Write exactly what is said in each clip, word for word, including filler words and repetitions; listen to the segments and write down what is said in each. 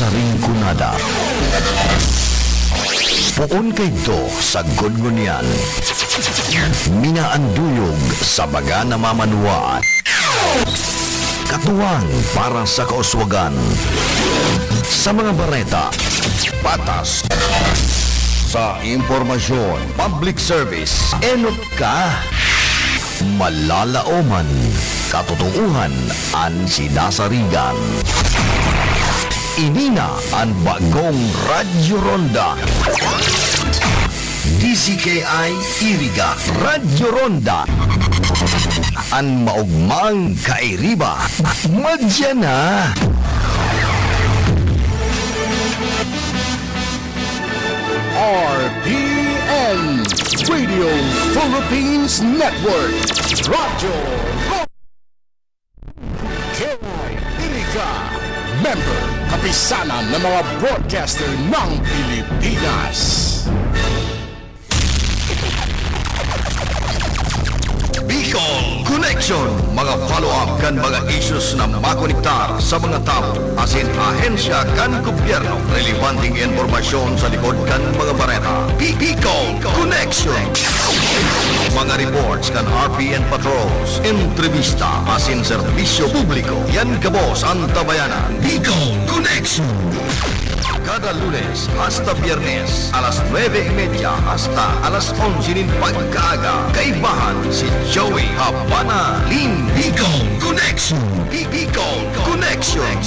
sa Rinconada. Poon kaidto sa Gudgunian. Minaanduyog sa baga na mamanwaan. Katuwang para sa kauswagan. Sa mga bareta, patas. Sa impormasyon, public service, enot ka. Malalaoman, katotoohan an sinasarigan. Ini na an bagong Radyo Ronda. D Z K I Iriga, Radyo Ronda. An maogmang kairiba, madya na. R P N, Radio Philippines Network, Radyo Ro-, K I Iriga, member, kapisanan ng mga broadcaster ng Pilipinas. Bicol Connection, mga follow-up kan mga issues na makonektar sa mga tawo asin ahensya kan gobyerno. Relebanteng impormasyon sa likod kan mga bareta. Bi-, Bicol Connection. Mga reports kan R P N patrols, entrevista asin serbisyo publiko. Yan gabos an tabayanan. Bicol Connection. Kada Lunes hasta Biyernes, alas nuebe y media hasta alas onse nin pagkaaga, kaibahan si Joey Habana Lin. Bicol Connection. Bi-, Bicol Connection.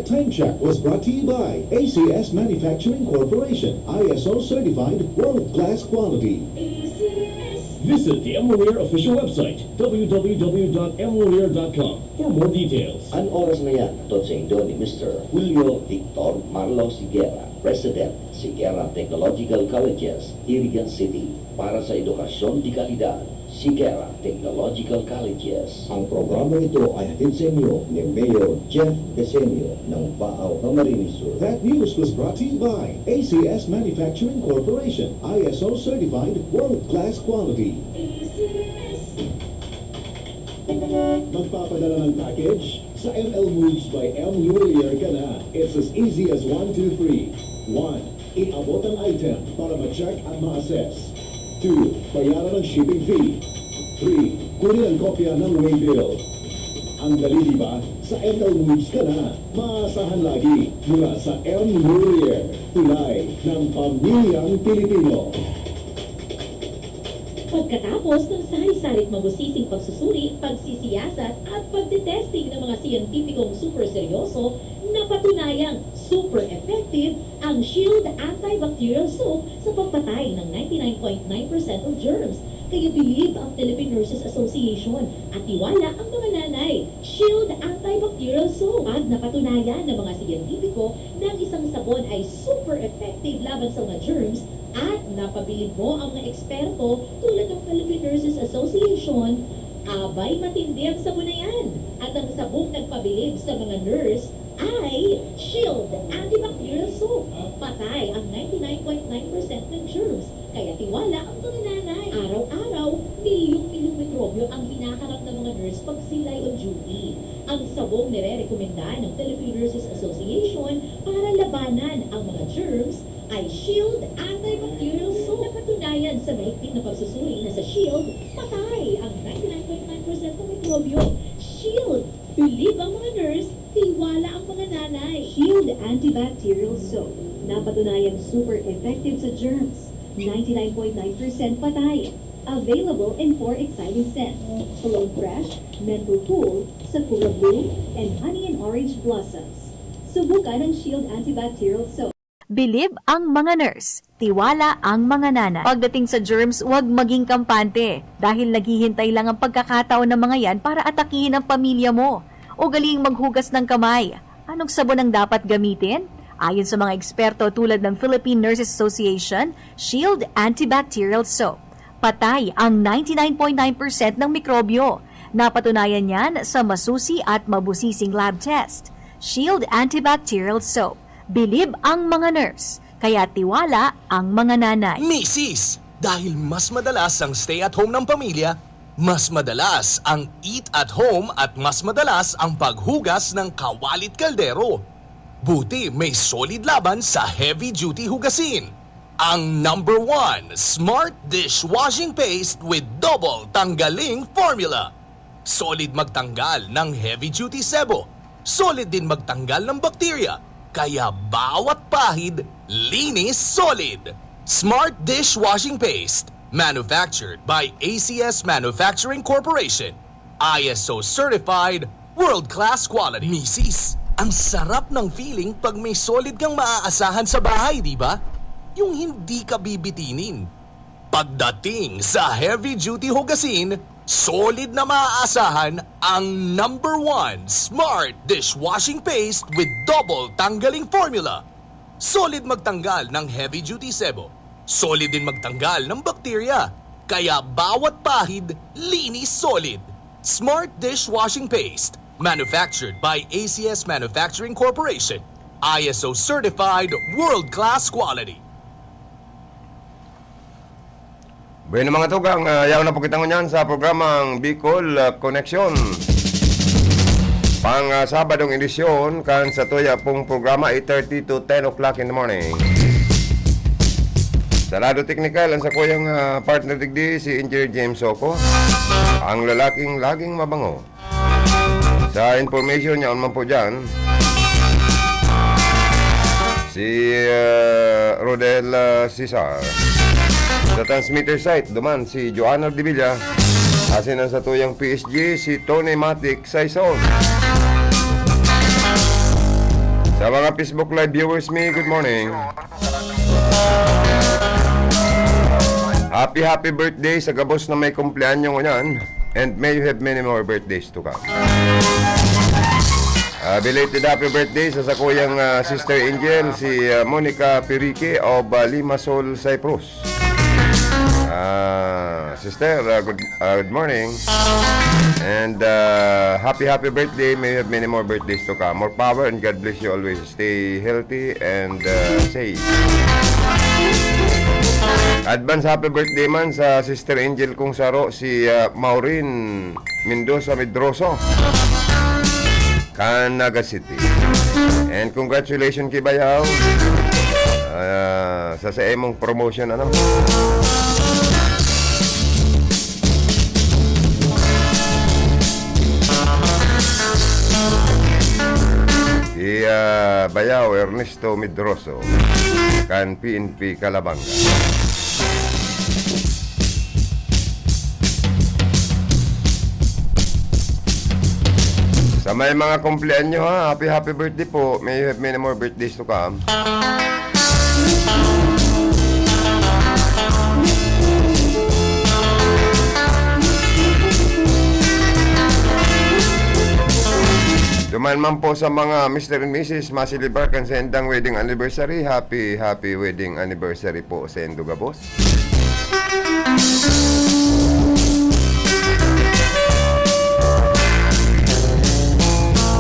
Time check was brought to you by A C S Manufacturing Corporation, I S O certified, world-class quality. Visit the M Lhuillier official website, w w w dot m lhuillier dot com, for more details. An oras na yan, hatod saindo ni Mister Julio Victor Marlos Higuera, President, Higuera Technological Colleges, Irigan City. Para sa edukasyon de kalidad, Higuera Technological Colleges. Ang programang ito ay hatid sa inyo ni Mayor Jeff Besenio ng Baao, Camarines Sur. That news was brought to you by A C S Manufacturing Corporation, I S O certified, world-class quality. Magpapadala ng package? Sa M L Moves by M Lhuillier ka na. It's as easy as one, two, three. One, iabot ang item para ma-check at ma-assess. Two, bayaran ang shipping fee. Three, kunin ang kopya ng waybill. Ang dali, di ba? Sa M L Moves ka na. Maasahan lagi mula sa M Lhuillier, tulay ng pamilyang Pilipino. Pagkatapos ng sari-sarit mabusising pagsusuri, pagsisiyasat at pagte-testing ng mga siyentipikong super seryoso, napatunayang super effective ang Shield Antibacterial Soap sa pagpatay ng ninety nine point nine percent of germs. Kaya bilib ang Philippine Nurses Association at tiwala ang mga nanay. Shield Antibacterial Soap. Pag napatunayan ng mga siyentipiko na ang isang sabon ay super effective laban sa mga germs at napabilib mo ang mga eksperto tulad ng Philippine Nurses Association, abay, matindi ang sabon na yan. At ang sabong nagpabilib sa mga nurse ay Shield Antibacterial Soap. Patay ang ninety nine point nine percent ng germs. Kaya tiwala ang mga nanay. Araw-araw, milyong-milyong mikrobyo ang hinaharap ng mga nurse pag sila'y on duty. Ang sabong nire-rekomenda ng Philippine Nurses Association para labanan ang mga germs ay Shield Antibacterial Soap. Napatunayan sa mahigpit na pagsusuri na sa Shield, patay ang ninety nine point nine percent ng mikrobyo. Shield, bilib ang mga nurse, tiwala ang mga nanay. Shield Antibacterial Soap. Napatunayang super effective sa germs. Ninety nine point nine percent patay. Available in four exciting scents: Cologne Fresh, Menthol Cool, Sakura Bloom, and Honey and Orange Blossoms. Subukan ang Shield Antibacterial Soap. Bilib ang mga nurse, tiwala ang mga nanay. Pagdating sa germs, huwag maging kampante, dahil naghihintay lang ang pagkakataon ng mga yan para atakihin ang pamilya mo. Ugaling maghugas ng kamay. Anong sabon ang dapat gamitin? Ayon sa mga eksperto tulad ng Philippine Nurses Association, Shield Antibacterial Soap. Patay ang ninety nine point nine percent ng mikrobyo. Napatunayan yan sa masusi at mabusising lab test. Shield Antibacterial Soap. Bilib ang mga nurse, kaya tiwala ang mga nanay. Misis, dahil mas madalas ang stay at home ng pamilya, mas madalas ang eat at home at mas madalas ang paghugas ng kawalit kaldero. Buti may Solid laban sa heavy duty hugasin. Ang number one, Smart Dishwashing Paste with Double Tanggaling Formula. Solid magtanggal ng heavy duty sebo. Solid din magtanggal ng bakterya. Kaya bawat pahid, linis solid. Smart Dishwashing Paste. Manufactured by A C S Manufacturing Corporation. I S O certified, world-class quality. Misis, ang sarap ng feeling pag may Solid kang maaasahan sa bahay, di ba? Yung hindi ka bibitinin. Pagdating sa heavy duty hugasin, Solid na maaasahan ang number one Smart Dishwashing Paste with Double Tanggaling Formula. Solid magtanggal ng heavy duty sebo. Solid din magtanggal ng bakterya. Kaya bawat pahid, linis Solid. Smart Dishwashing Paste. Manufactured by A C S Manufacturing Corporation. I S O certified, world-class quality. Bueno, mga tugang, ah, yaon na po kita ngunyan sa programang Bicol, ah, Connection. Pang, ah, Sabadong edisyon kan satuya pong programa, eight thirty to ten o'clock in the morning. Sa lado teknikal, ang sakuyang, ah, partner digdi, si Engineer James Soco, ang lalaking laging mabango. Sa information niya, man po dyan, si, ah, Rodel, ah, Cesar. Sa transmitter site, duman si Joanna Revilla, asin ang satuyang P S G, si Tony Matic Saison. Sa mga Facebook Live viewers mi, good morning. Happy, happy birthday sa gabos na may kumpleanyo ngunyan. And may you have many more birthdays to come. Ah, belated happy birthday sa sakuyang, ah, Sister Angel, si, ah, Monica Pirique of, ah, Limassol, Cyprus. Ah, sister, ah, good, ah, good morning. And, ah, happy, happy birthday. May you have many more birthdays to come. More power and God bless you always. Stay healthy and, ah, safe. Advance happy birthday man sa Sister Angel kong saro, si, ah, Maureen Mendoza Medroso, kan Naga City. And congratulations ki Bayaw, ah, sa, sa imong promotion, ano? Ki, ah, Bayaw Ernesto Medroso, kan P N P Calabanga. Sa may mga kumpleanyo, ha, happy, happy birthday po. May you have many more birthdays to come. Duman man po sa mga Mister and Missus maselebrar kan saindang wedding anniversary, happy, happy wedding anniversary po saindo gabos.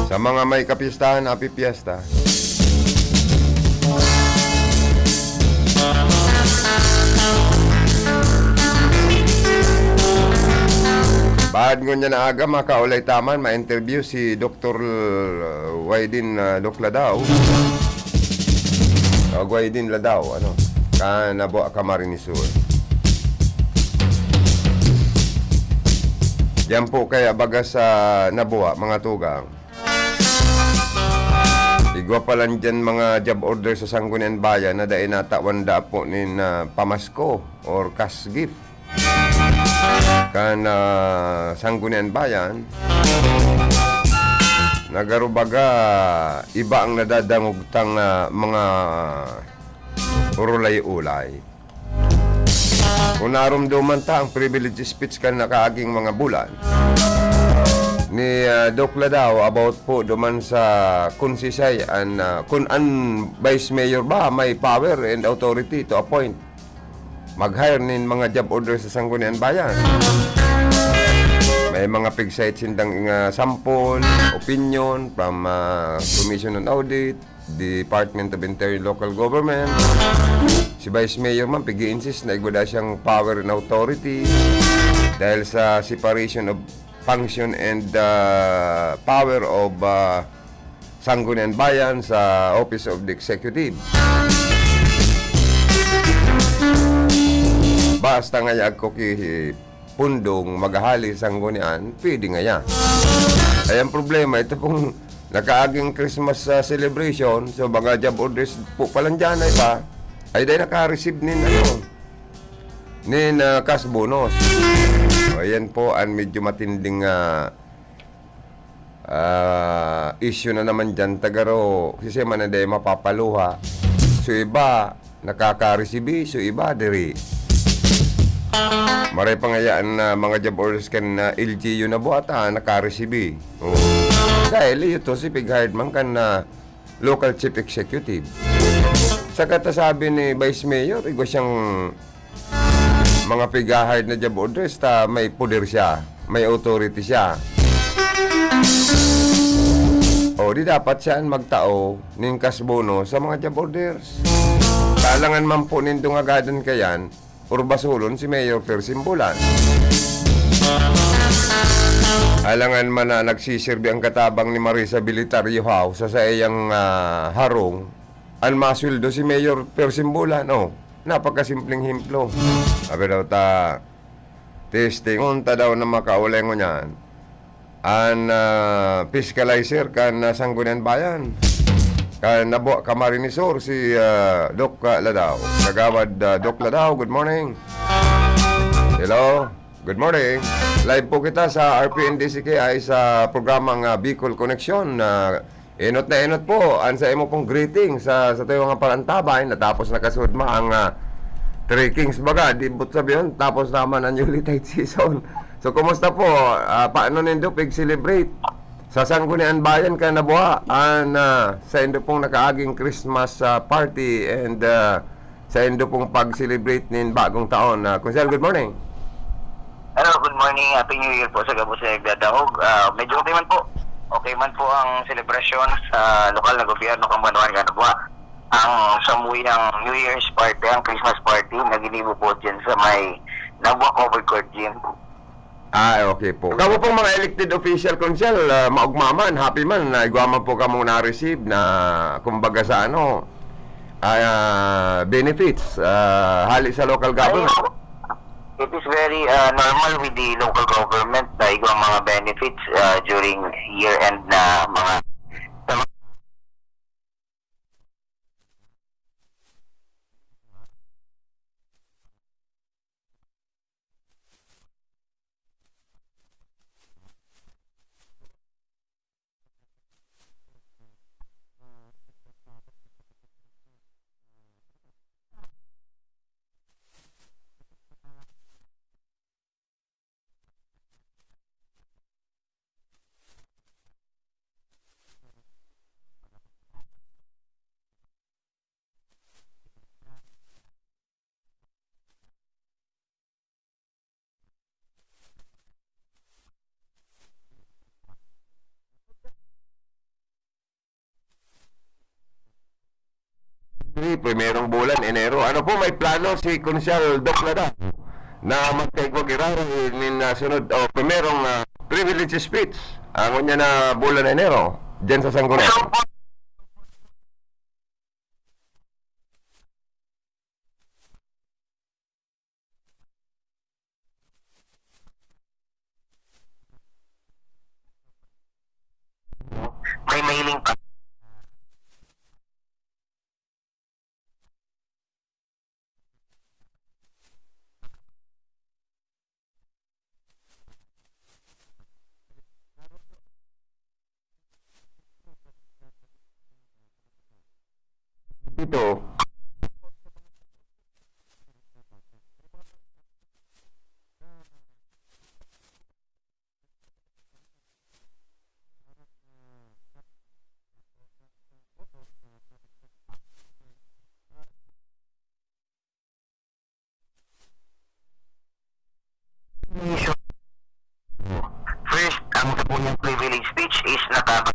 Sa mga may kapistahan, happy fiesta. Baad ngunyan na aga, makaulay ta man, ma-interview si Doktor Wydeen, ah, Docladao. O, Wydeen Ladao, ano, kan Nabua, Camarines Sur. Diyan po kaya baga sa Nabua, mga tugang. Igwa pa lang diyan mga job order sa Sangguniang Bayan na dai natawan dapo nin, ah, pamasko or cash gift kan, ah, Sangguniang Bayan. Nagarubaga, iba ang nadadangog tang, ah, mga urulay-ulay. Kung narumduman ta ang privilege speech kan nakaaging mga bulan ni, ah, Doc Ladao about po duman sa kun sisay an, ah, kun an Vice Mayor ba may power and authority to appoint, mag-hire nin mga job order sa Sangguniang Bayan. May mga pig-cite sindang, ah, sampol, opinion from, ah, Commission on Audit, Department of Interior and Local Government. Si Vice Mayor man, pig-i-insist na igwa daa siyang power and authority dahil sa separation of function and, ah, power of, ah, Sangguniang Bayan sa Office of the Executive. Basta ngaya ako ki pundong maghahali sa Sanggunian, pwede ngaya. Ay, ang problema, ito pong nakaaging Christmas, ah, celebration, so mga job orders po palan diyan ay pa, ay dahil naka-receive nin, ano, nin, ah, cash bonus. O, yan po ang medyo matinding, ah, ah, issue na naman diyan. Tagaro, kasi man na dahil mapapaluha. So, iba, nakaka-receive, so iba diri. Maray pa ngayaan na mga job orders kan, ah, L G U na buhata, naka-receive. Oh. Dahil ito si pig-hired man kan, ah, local chief executive. Sa katasabi ni Vice Mayor, igwa siyang mga pig-hired na job orders ta may poder siya, may authority siya. O, di dapat siya an magtao nin cash bonus sa mga job orders. Kailangan man po nindong agadan kayan, or basulon si Mayor Persimbulan. Alangan man na nagsisirbi ang katabang ni Marisa Bilitario House sa saiyang, ah, harong, an masweldo si Mayor Persimbulan, oh. Napakasimpleng hemplo. Sabi daw ta, testingon ta daw na makaulay ngunyan an, ah, fiscalizer kan, ah, Sangguniang Bayan. Kan Nabua, Camarines Sur, si, ah, Doc, ah, Ladao. Kagawad, ah, Doc Ladao, good morning. Hello, good morning. Live po kita sa R P N D C K I sa programang, ah, Bicol Connection, ah, Enot na enot po an saimo pong greeting sa, sa tuyo nga parantabay. Natapos na kasudma ang, ah, Three Kings baga, di but sabihon, tapos naman ang Yuletide season. So, kumusta po? Ah, paano nindo pig-celebrate sa Sangguniang Bayan kan Labuha an, ah, saindo pong nakaaging Christmas, ah, party and, ah, saindo pong pag-celebrate nin bagong taon? Ah, Konsehal, good morning. Hello, good morning. Happy New Year po sa gabos na nagdadangog. Ah, medyo okay man po. Okay man po ang selebrasyon sa lokal na gobyerno kan banwaan kan Labuha. Ang samuyang New Year's party, ang Christmas party na ginibo po dyan sa may Labuha Covered Court Gym. Ah, okay po. Kamo pong mga elected official, Konsehal, ah, maugma man, happy man, na igwa man po kamong na-receive na, kumbaga sa ano, ah, benefits, ah, hali sa local government. It is very, ah, normal with the local government na igwang mga benefits, ah, during year-end na mga Primerong bulan, Enero. Ano po, may plano si Konsehal Doc Lada na magkaigwa giraray nin, ah, sunod o primerong, ah, privilege speech, ah, ngunyan na bulan na Enero, dyan sa Sangguniang. May mailing pa. Ito. First, ang sa punyang privilege speech is natapos.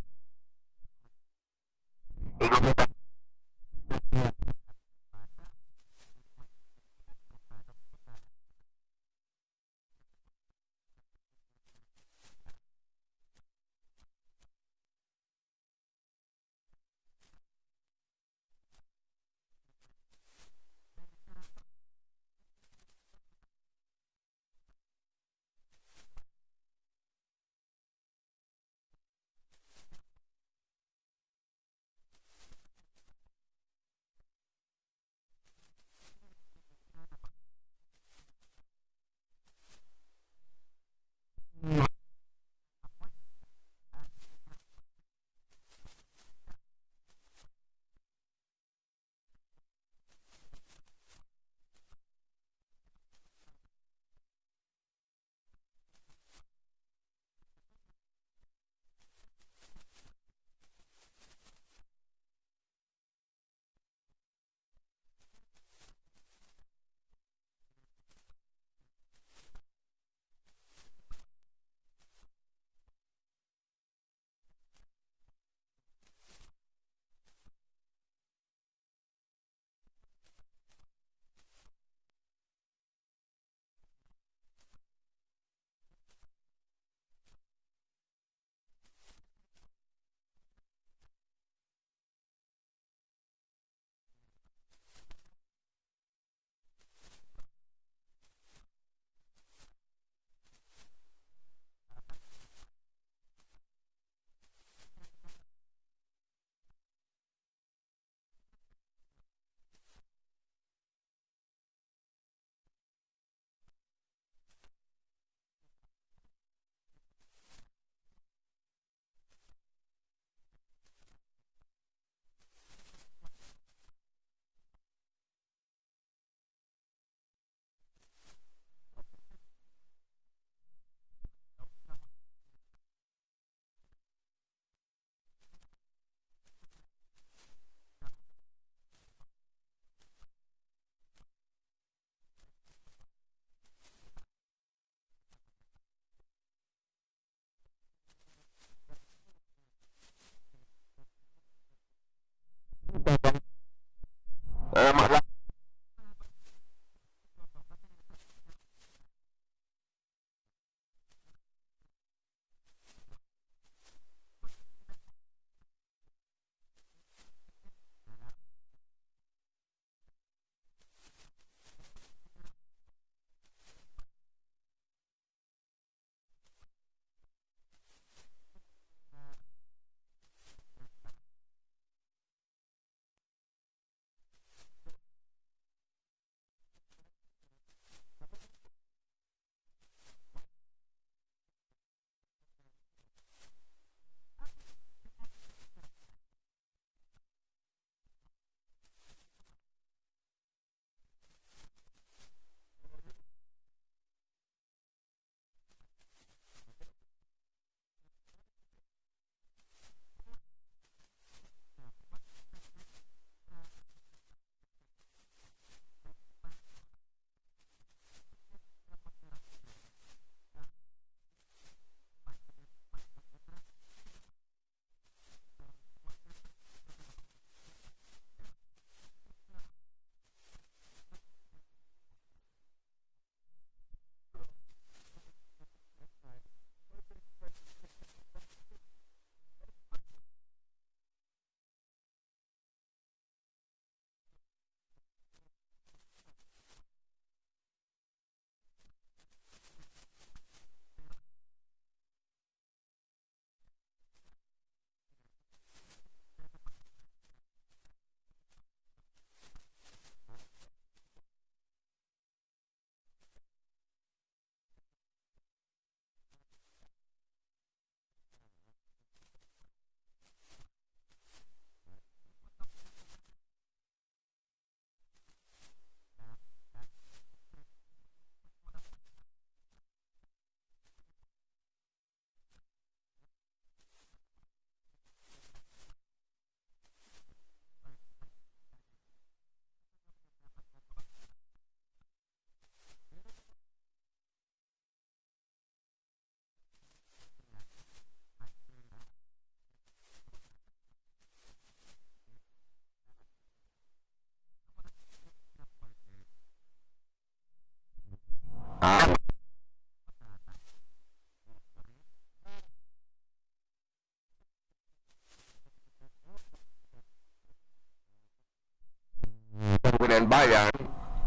Bayan,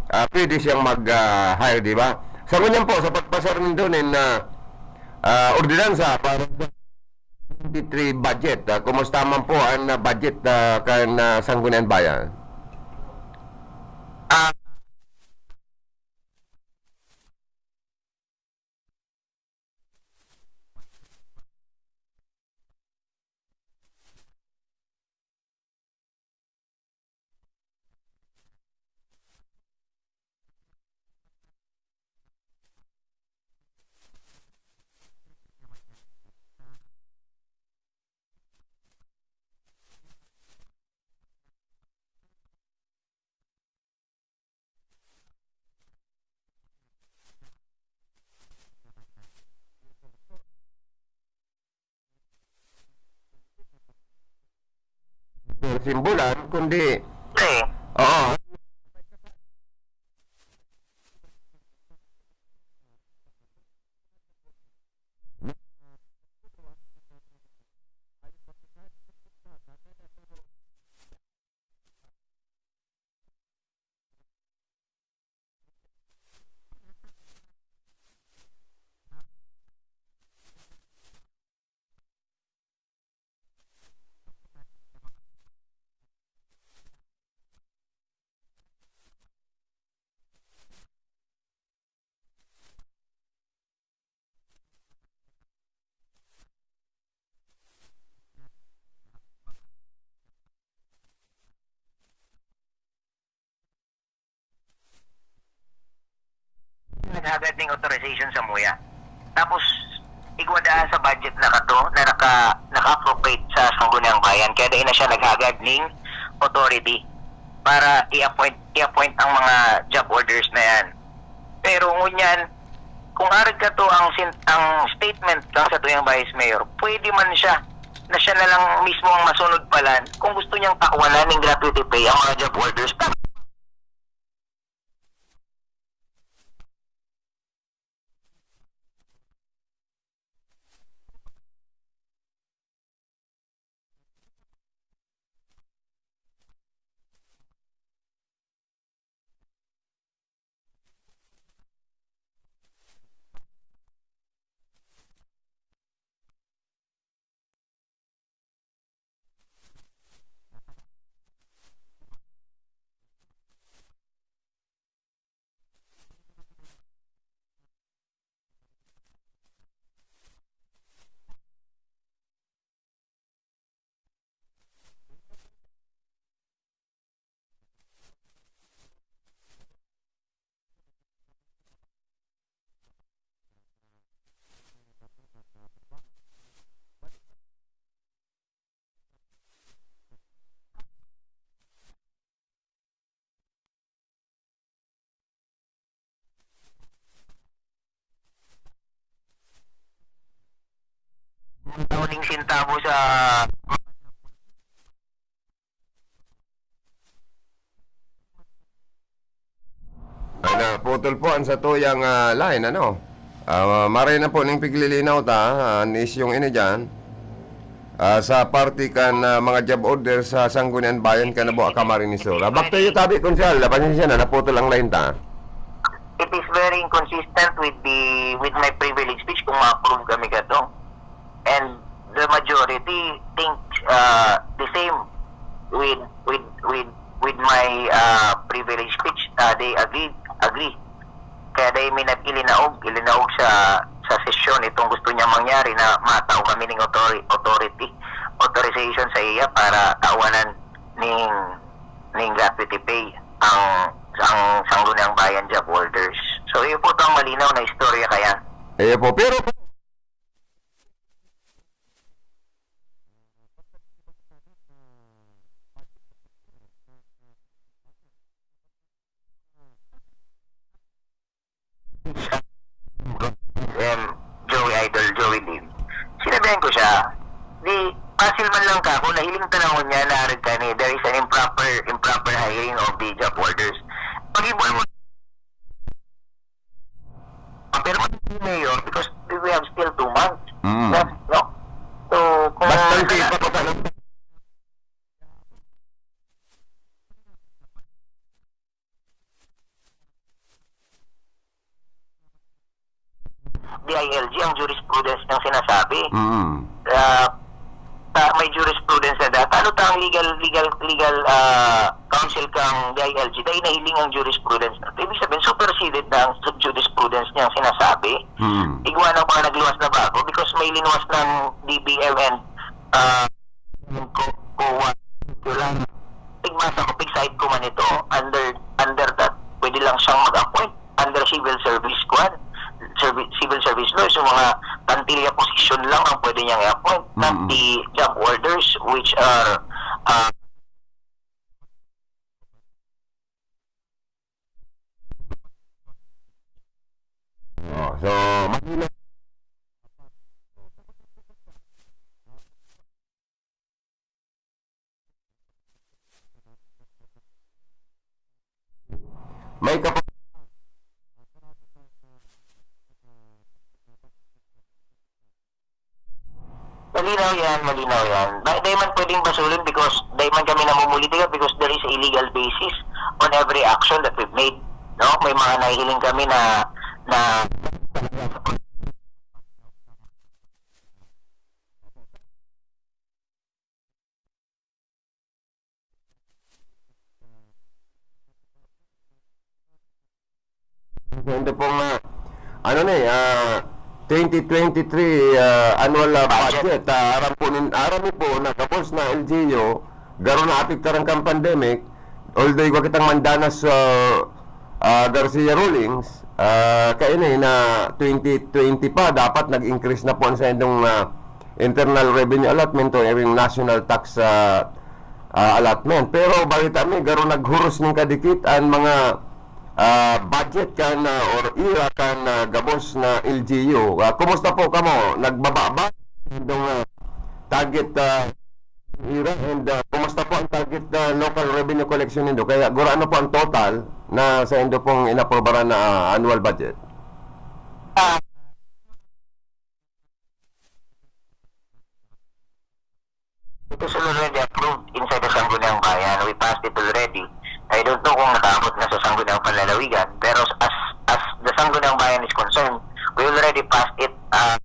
ah, pwede siyang mag, ah, hire, di ba? Sa ngunyan po, sa pagpasar nindo nin, ah, ah, ordinansa para sa twenty-three budget, ah, kumusta man po ang, ah, budget, ah, kan, ah, Sangguniang Bayan? Ah, Simbolan, kundi, eh, oo. Naghagad ning authorization sa MUYA. Tapos, igwa daa sa budget na kato na naka, naka-appropriate sa Sangguniang Bayan. Kaya dai na siya naghagad ning authority para i-appoint, i-appoint ang mga job orders na yan. Pero ngunyan, kung arog kato ang sin-, ang statement kan satuyang Vice Mayor, pwede man siya na siya na lang mismo ang masunod palan kung gusto niyang tawanan ning gratuity pay ang mga job orders. Ang tao ning sentabo sa Ay, naputol po ang satuyang, ah, line, ano? Ah, maray na po ning piglilinaw ta, ah, an isyung ini diyan. Ah, sa parte kan, ah, mga job order sa Sangguniang Bayan kan Nabo, Camarines Sur. Ah, back to you, tabi, Konsehal. Ah, pasensya na, naputol ang line ta. It is very inconsistent with the, with my privilege speech kung ma-approve kami kato. And the majority think, uh, the same with, with, with, with my, uh, privilege speech. Uh, they agree, agree. Kaya dai mi nag-ilinaog, ilinaog sa, sa sesyon itong gusto niya mangyari na matao kami ning authori-, authority, authorization sa iya para tawanan ning, ning gratuity pay ang, ang Sangguniang Bayan job orders. So, iyo po itong malinaw na istorya kaya. Iyo po, pero and Joey Idol, Joey Lim. Sinabihan ko siya, di, pasil man lang ka, kung nahiling ta na ngunyan na arog ka ni, there is an improper, improper hiring of the job orders. Pag-ibon mo, pero mayor, because we have still two months Mm. left, no? So, kung Basta ang sipa ko pa lang. jurisprudence niyang sinasabi. Mm. Ah, ta-, may jurisprudence na data. Ano ta ang legal, legal, legal, ah, counsel kang D I L G? Dahil nahiling ang jurisprudence na. Ibig sabihin, superseded na ang jurisprudence niyang sinasabi. Mm. Igwa ng mga nagluwas na bago because may linuwas ng D B M and, ah, co-, COA. Yun lang. Pigbasa ko, pig-cite ko man ito, under, under that, pwede lang siyang mag-appoint under civil service, kwan, servi-, civil service law, so mga plantilla position lang ang pwede niyang i-appoint, not Mm. the job orders which are, ah, Oh, so, mahina. May kapa- Malinaw yan, malinaw yan. Di, di man pwedeng basulin because di man kami namumulitika because there is a legal basis on every action that we've made. No? May mga nahihiling kami na, na Ito pong, ah, ano ni, ah, twenty twenty-three, ah, annual, ah, Budget. budget. Ah, aram po nin-, aram niyo po na kapos na L G U, garo na apektaran kan pandemic, although igwa kitang mandanas sa, ah, Garcia rulings, ah, kaini na twenty twenty pa, dapat nag-increase na po ang sa indong, ah, internal revenue allotment o yung national tax, ah, ah, allotment. Pero balita mi, garo naghuros nin kadikit an mga, ah, budget kan, ah, or ira kan, ah, gabos na L G U. Ah, kumusta po kamo? Nagbaba ba? Indong, ah, target, ah, ira and, ah, kumusta po ang target, ah, local revenue collection nindo? Kaya gurano po ang total na sa indo pong inaprobaran na, ah, annual budget? Ah, It is already approved inside the Sangguniang Bayan. We passed it already. I don't know kung nakaabot na sa Sangguniang Panlalawigan, pero as, as the Sangguniang Bayan is concerned, we already passed it, ah,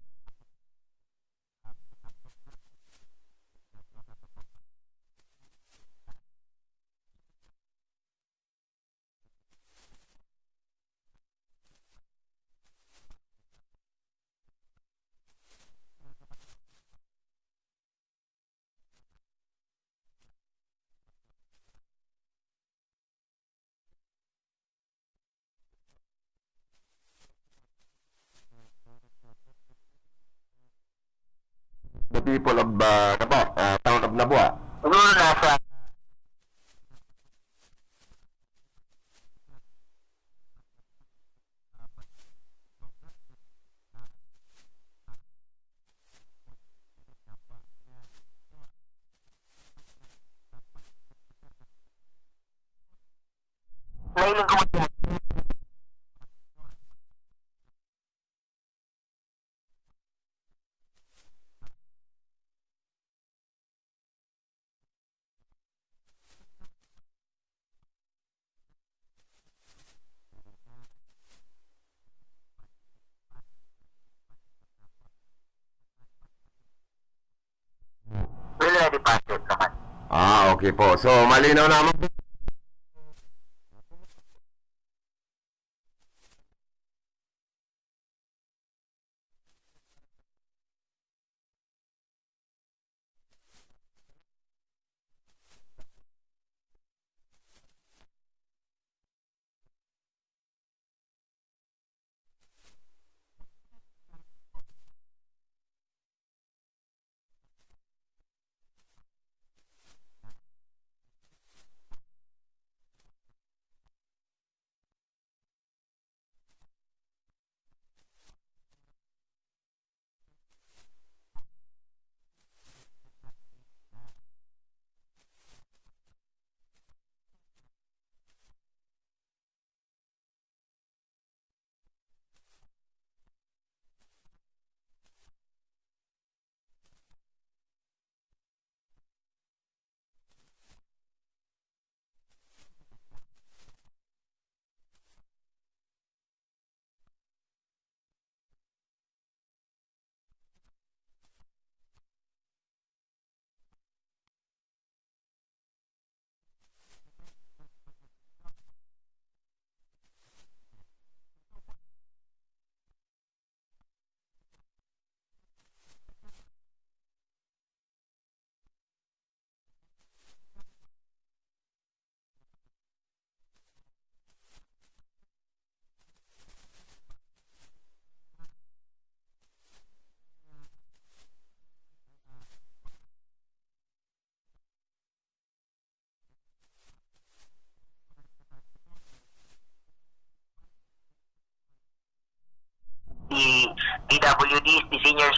The people of, ah, ano po, ah, town of Nabua. Siguro nasa Nahiling ko. We already passed it naman. Ah, okay po. So, malinaw naman.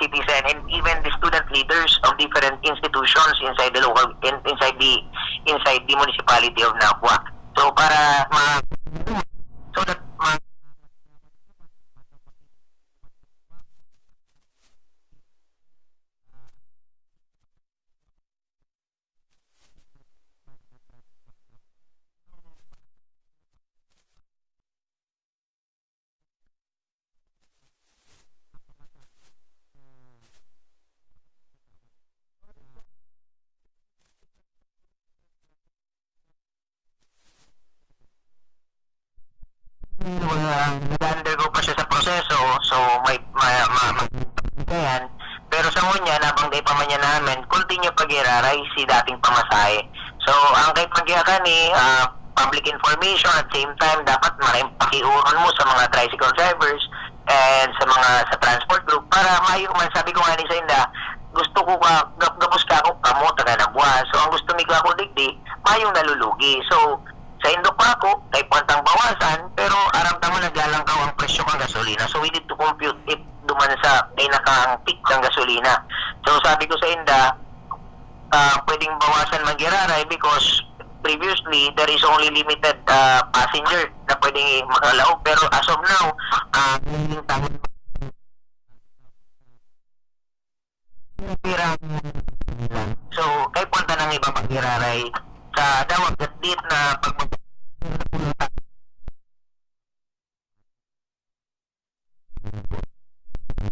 citizen, and even the student leaders of different institutions inside the local, in, inside the, inside the municipality of Nabua. So, para ma-, so that ma- Mga nag-undergo pa siya sa proseso, so may, ma-, ma-, ma-, yan. Pero sa ngunyan, habang dai pa man yan namin, continue pag-iraray si dating pamasahe. So, ang kay pagyakan ni, ah, public information, at same time, dapat maraming pakiuron mo sa mga tricycle drivers and sa mga, sa transport group para mayo man, sabi ko nga ni sa inda, gusto ko ka, gap-, gapos ka ako, kamo, taga Nabua. So, ang gusto mi ko ako digdi, mayong nalulugi. So, sa indo pa ako, kay puwantang bawasan, pero aram ta mo naglalangkaw ang presyo kan gasolina. So, we need to compute it duman sa pinakang peak kan gasolina. So, sabi ko sa inda, ah, pwedeng bawasan man giraray because previously, there is only limited, ah, passenger na pwedeng makalaog. Pero as of now, ah, pira. So, kay puwanta nang iba pag-iraray sa dawag gatdit na pag-,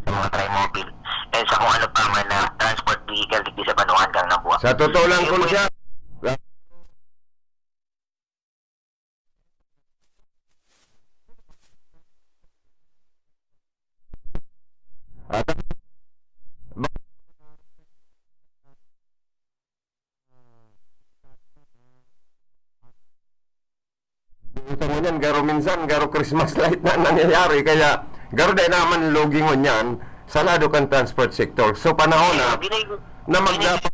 sa mga trimobile, and sa kung ano pa man na transport vehicle digdi sa banwaan kan Nabua. Sa totoo lang, Kaya kung po, siya, at Sa ngunyan, garo minsan, garo Christmas light na nangyayari, kaya garo dai naman lugi ngunyan sa lado kan transport sector. So, panahon na, Ayun, gini-, na gini-, magdapat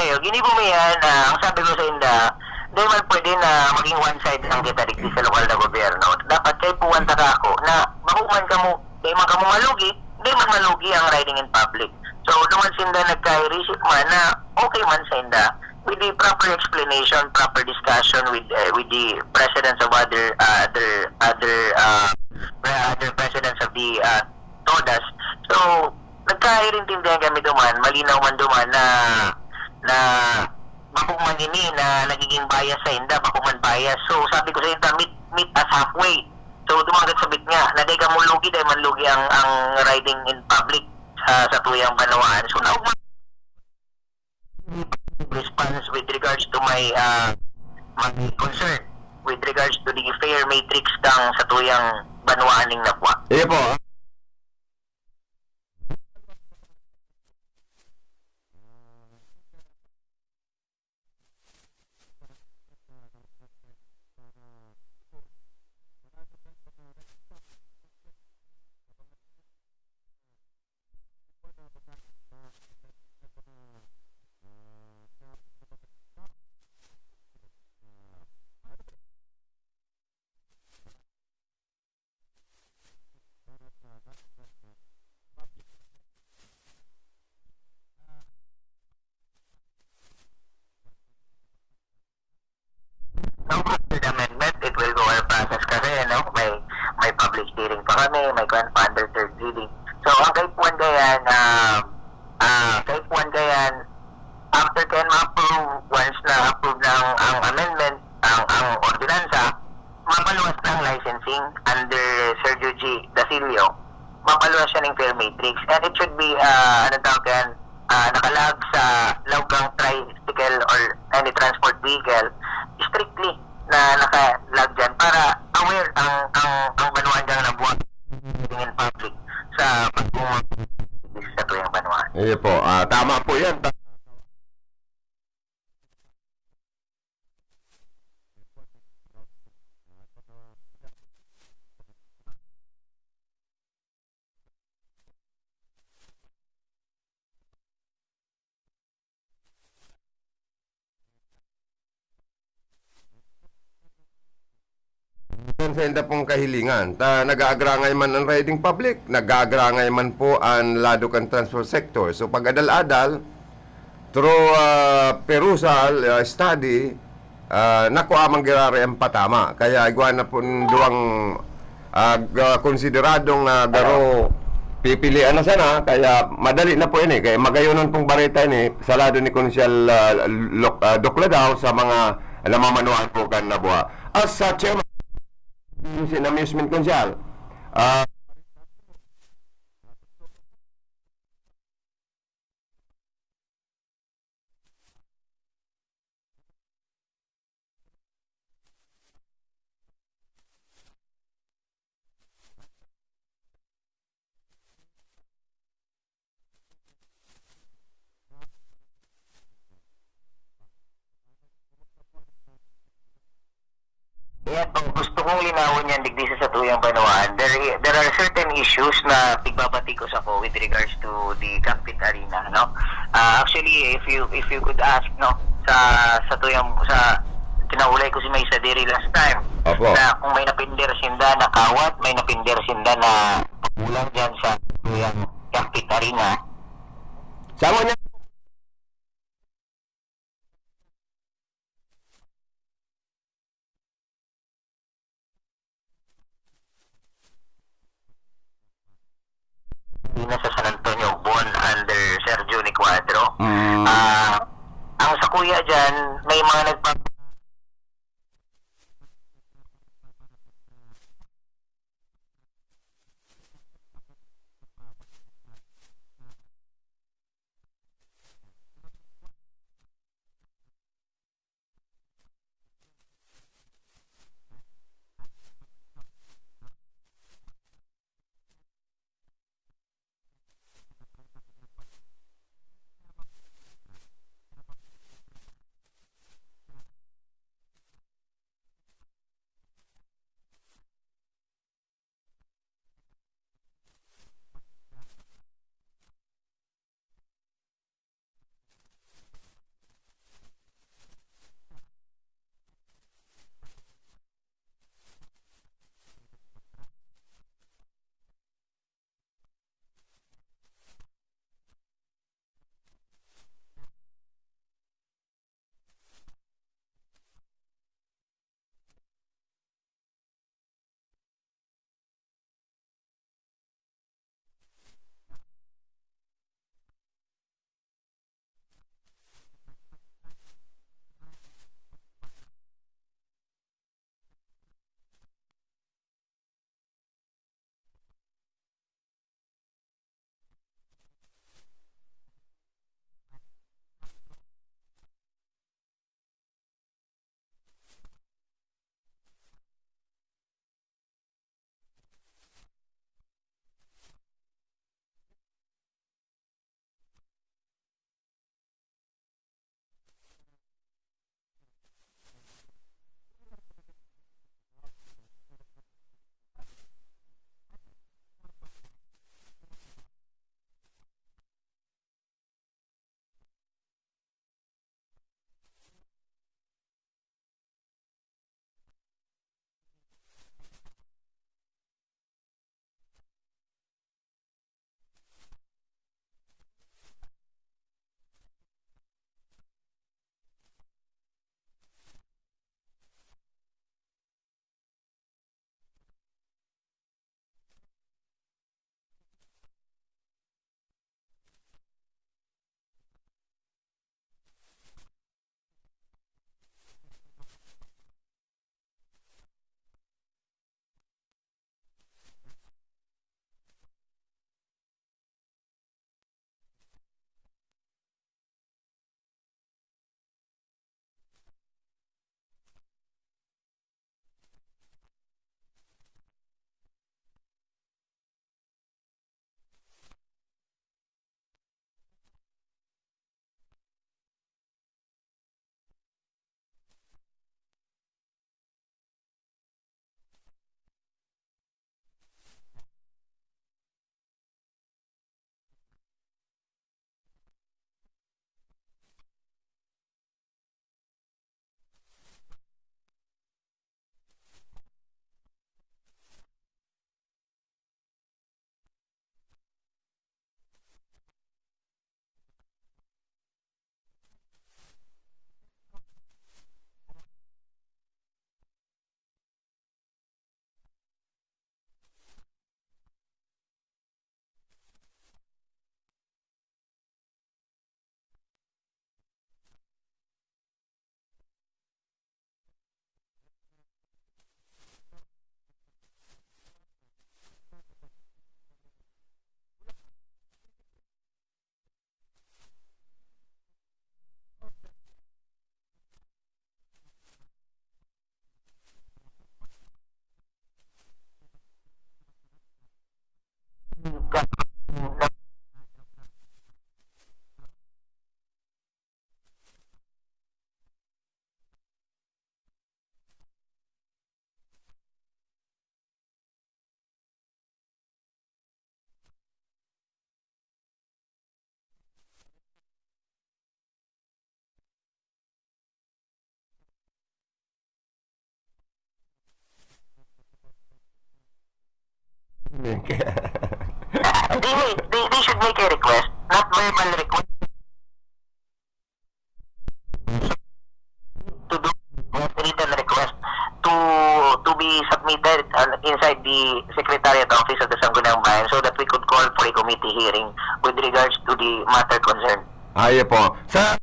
Ayun, ginibo mi yan, ah, ang sabi ko sa inda, dai man pwede na maging one side lang kita digdi sa lokal na gobyerno. Dapat kay puwan ta ka ako na bako man kamo, dai man kamo malugi, dai man malugi ang riding in public. So, duman sinda nagka-receive man na okay man sa inda. With the proper explanation, proper discussion with, eh, with the presidents of other, ah, other, other, ah, other presidents of the, ah, TODAs. So, nagkairintindihan kami duman, malinaw man duman na, na bako man ini na nagiging bias sa inda, bako man bias. So, sabi ko sa inda, meet, meet us halfway. So, duman gad sabit nga, na dai kamo lugi, dai man lugi ang, ang riding in public sa, sa tuyang banwaan. So, naugma response with regards to my, ah, my concern with regards to the fare matrix kan sa tuyang banwaan ning Nabua. Iyo po. No, after the amendment, it will go our process kasi, ano, may, may public hearing pa kami, may kwan pa under third reading. So, ang kaipuhan kaya na, ah, kaipuhan kaya, after kaya ma-approve, once na approve na ang, ang amendment, ang, ang ordinansa, mapaluwas na ang licensing under Sir Juji Dasilio. Mapaluwas siya ning fare matrix. And it should be, ah, ano tawag yan, ah, nakalag sa laog kan tricycle or any transport vehicle, strictly na nakalag dyan para aware ang, ang, ang banwaan kan Nabua in public sa pagbubuhat sa tuyang banwaan. Iyo po. Ah, tama po yan. Ta- Sa inda pong kahilingan, ta nag-aagrangay man ang riding public, nag-aagrangay man po ang lado kan transport sector. So, pag-adal-adal, through, ah, perusal, ah, study, ah, nakuha man giraray ang patama. Kaya igwa na po duwang, ah, ga-, konsideradong, ah, garo pipilian na sana, kaya madali na po ini. Kaya magayonon pong bareta ini sa lado ni Konsyal, ah, Lok-, ah, Dokladao sa mga namamanuan po kan Nabua. As sa chairman, si amusement, Konsyal. Ah, Yan, ang gusto kong linawon yan, digdi sa satuyang banwaan, there, there are certain issues na pigbabatikos ako with regards to the Cockpit Arena, no? Ah, actually, if you, if you could ask, no, sa, sa tuyang, sa, kinaulay ko si May Sadiri last time, Opo. Na kung may napinder sinda na kawat, may napinder sinda na pakulang dyan sa tuyang Cockpit Arena. Sama niya. Arena sa San Antonio, Bon under Sir Johnny Cuadro. Mm. Ah, ang sakuya dyan, may mga nagpa- They, they, they should make a request, not verbal request, to do written request to to be submitted uh, inside the Secretariat Office of the Sangguniang Bayan so that we could call for a committee hearing with regards to the matter concerned. Ayo po. Sa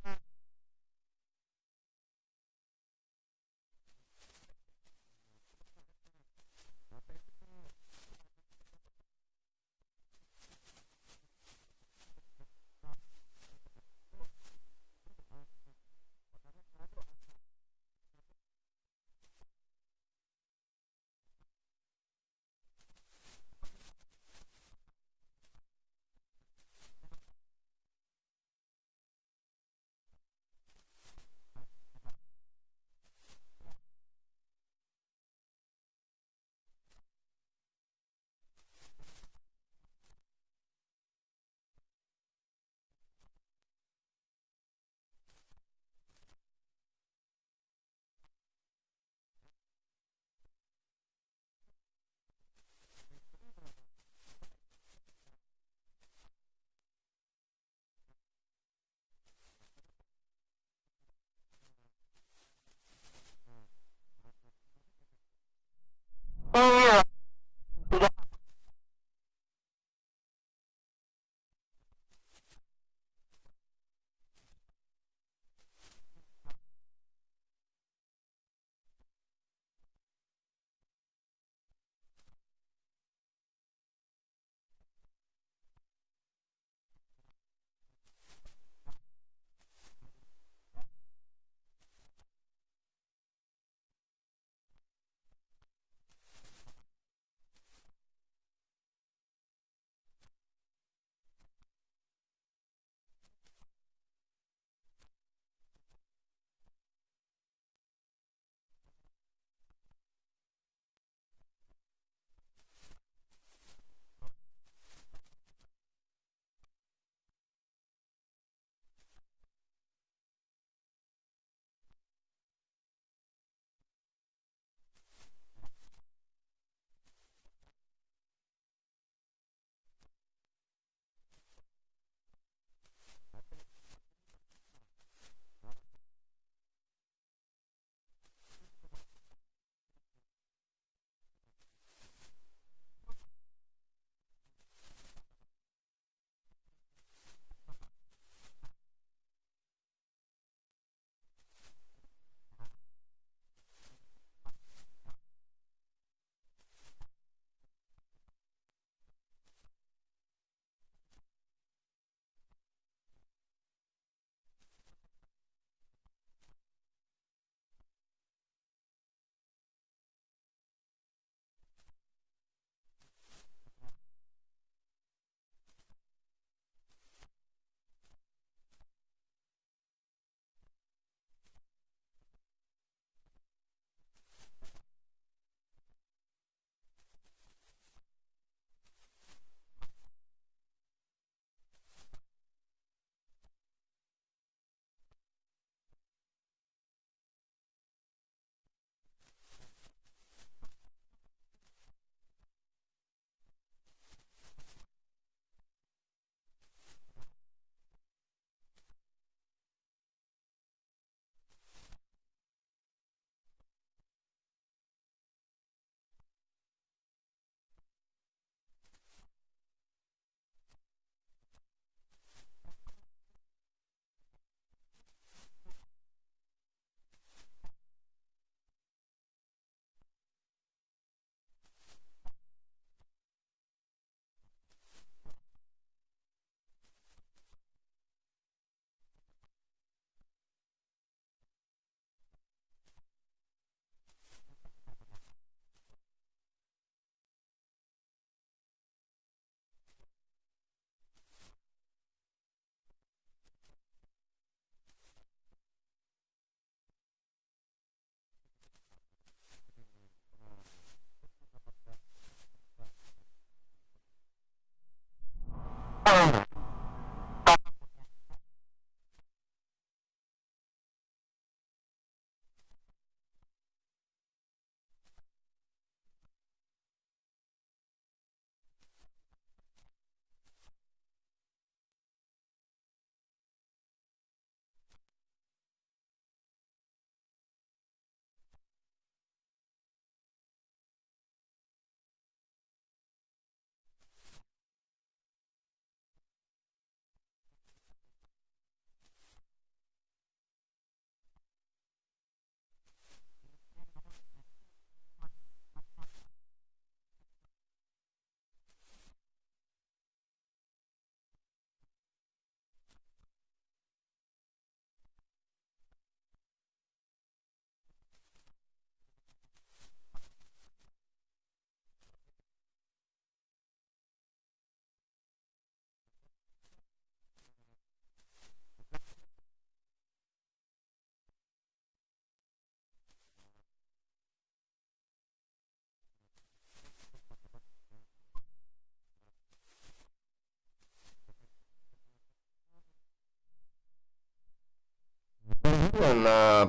na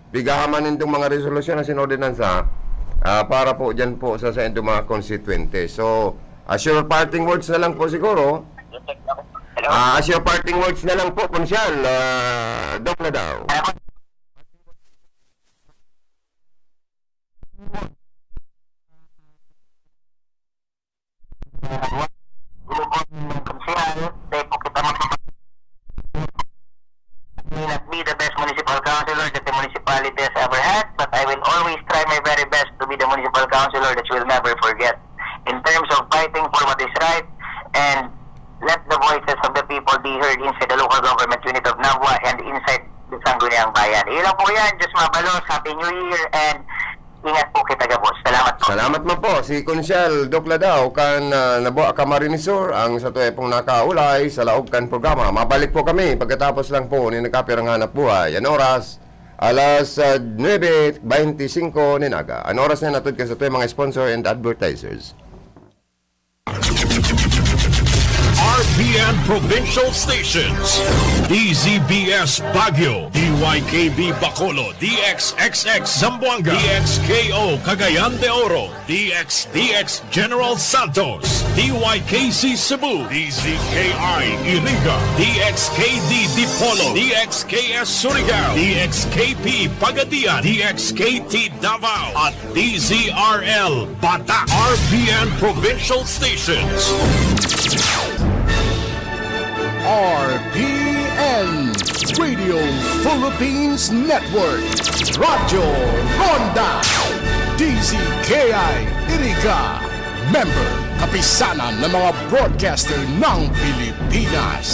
pigahaman nindong mga resolusyon na sinordinansa, ah, para po dyan po sa, sa indong mga konstituyente. So, as your parting words na lang po siguro, ah, as your parting words na lang po, Konsyal, ah, Doc Ladao. May not be the best municipal councilor that the municipality has ever had, but I will always try my very best to be the municipal councilor that you will never forget in terms of fighting for what is right and let the voices of the people be heard inside the local government unit of Nabua and inside the Sangguniang Bayan. Iyon lang po yan. Diyos mabalos. Happy New Year and ingat po kita gabos. Salamat po. Salamat man po. Si Konsyal Doc Ladao kan, ah, Nabua, Camarines Sur, ang satuya pong nakaulay sa laog kan programa. Mabalik po kami pagkatapos lang po ni Nakapirang Hanap Buhay. An oras, alas, ah, nuebe beinti singko nin aga. An oras na natod kan satuya mga sponsor and advertisers. R P N Provincial Stations, D Z B S Baguio, D Y K B Bacolod, D X X X Zamboanga, D X K O Cagayan de Oro, D X D X General Santos, D Y K C Cebu, D Z K I Iriga, D X K D Dipolog, D X K S Surigao, D X K P Pagadian, D X K T Davao, at D Z R L Bata, R P N Provincial Stations. R P N Radio Philippines Network, Radyo Ronda, D Z K I Iriga, member, Kapisanan ng mga Broadcaster ng Pilipinas.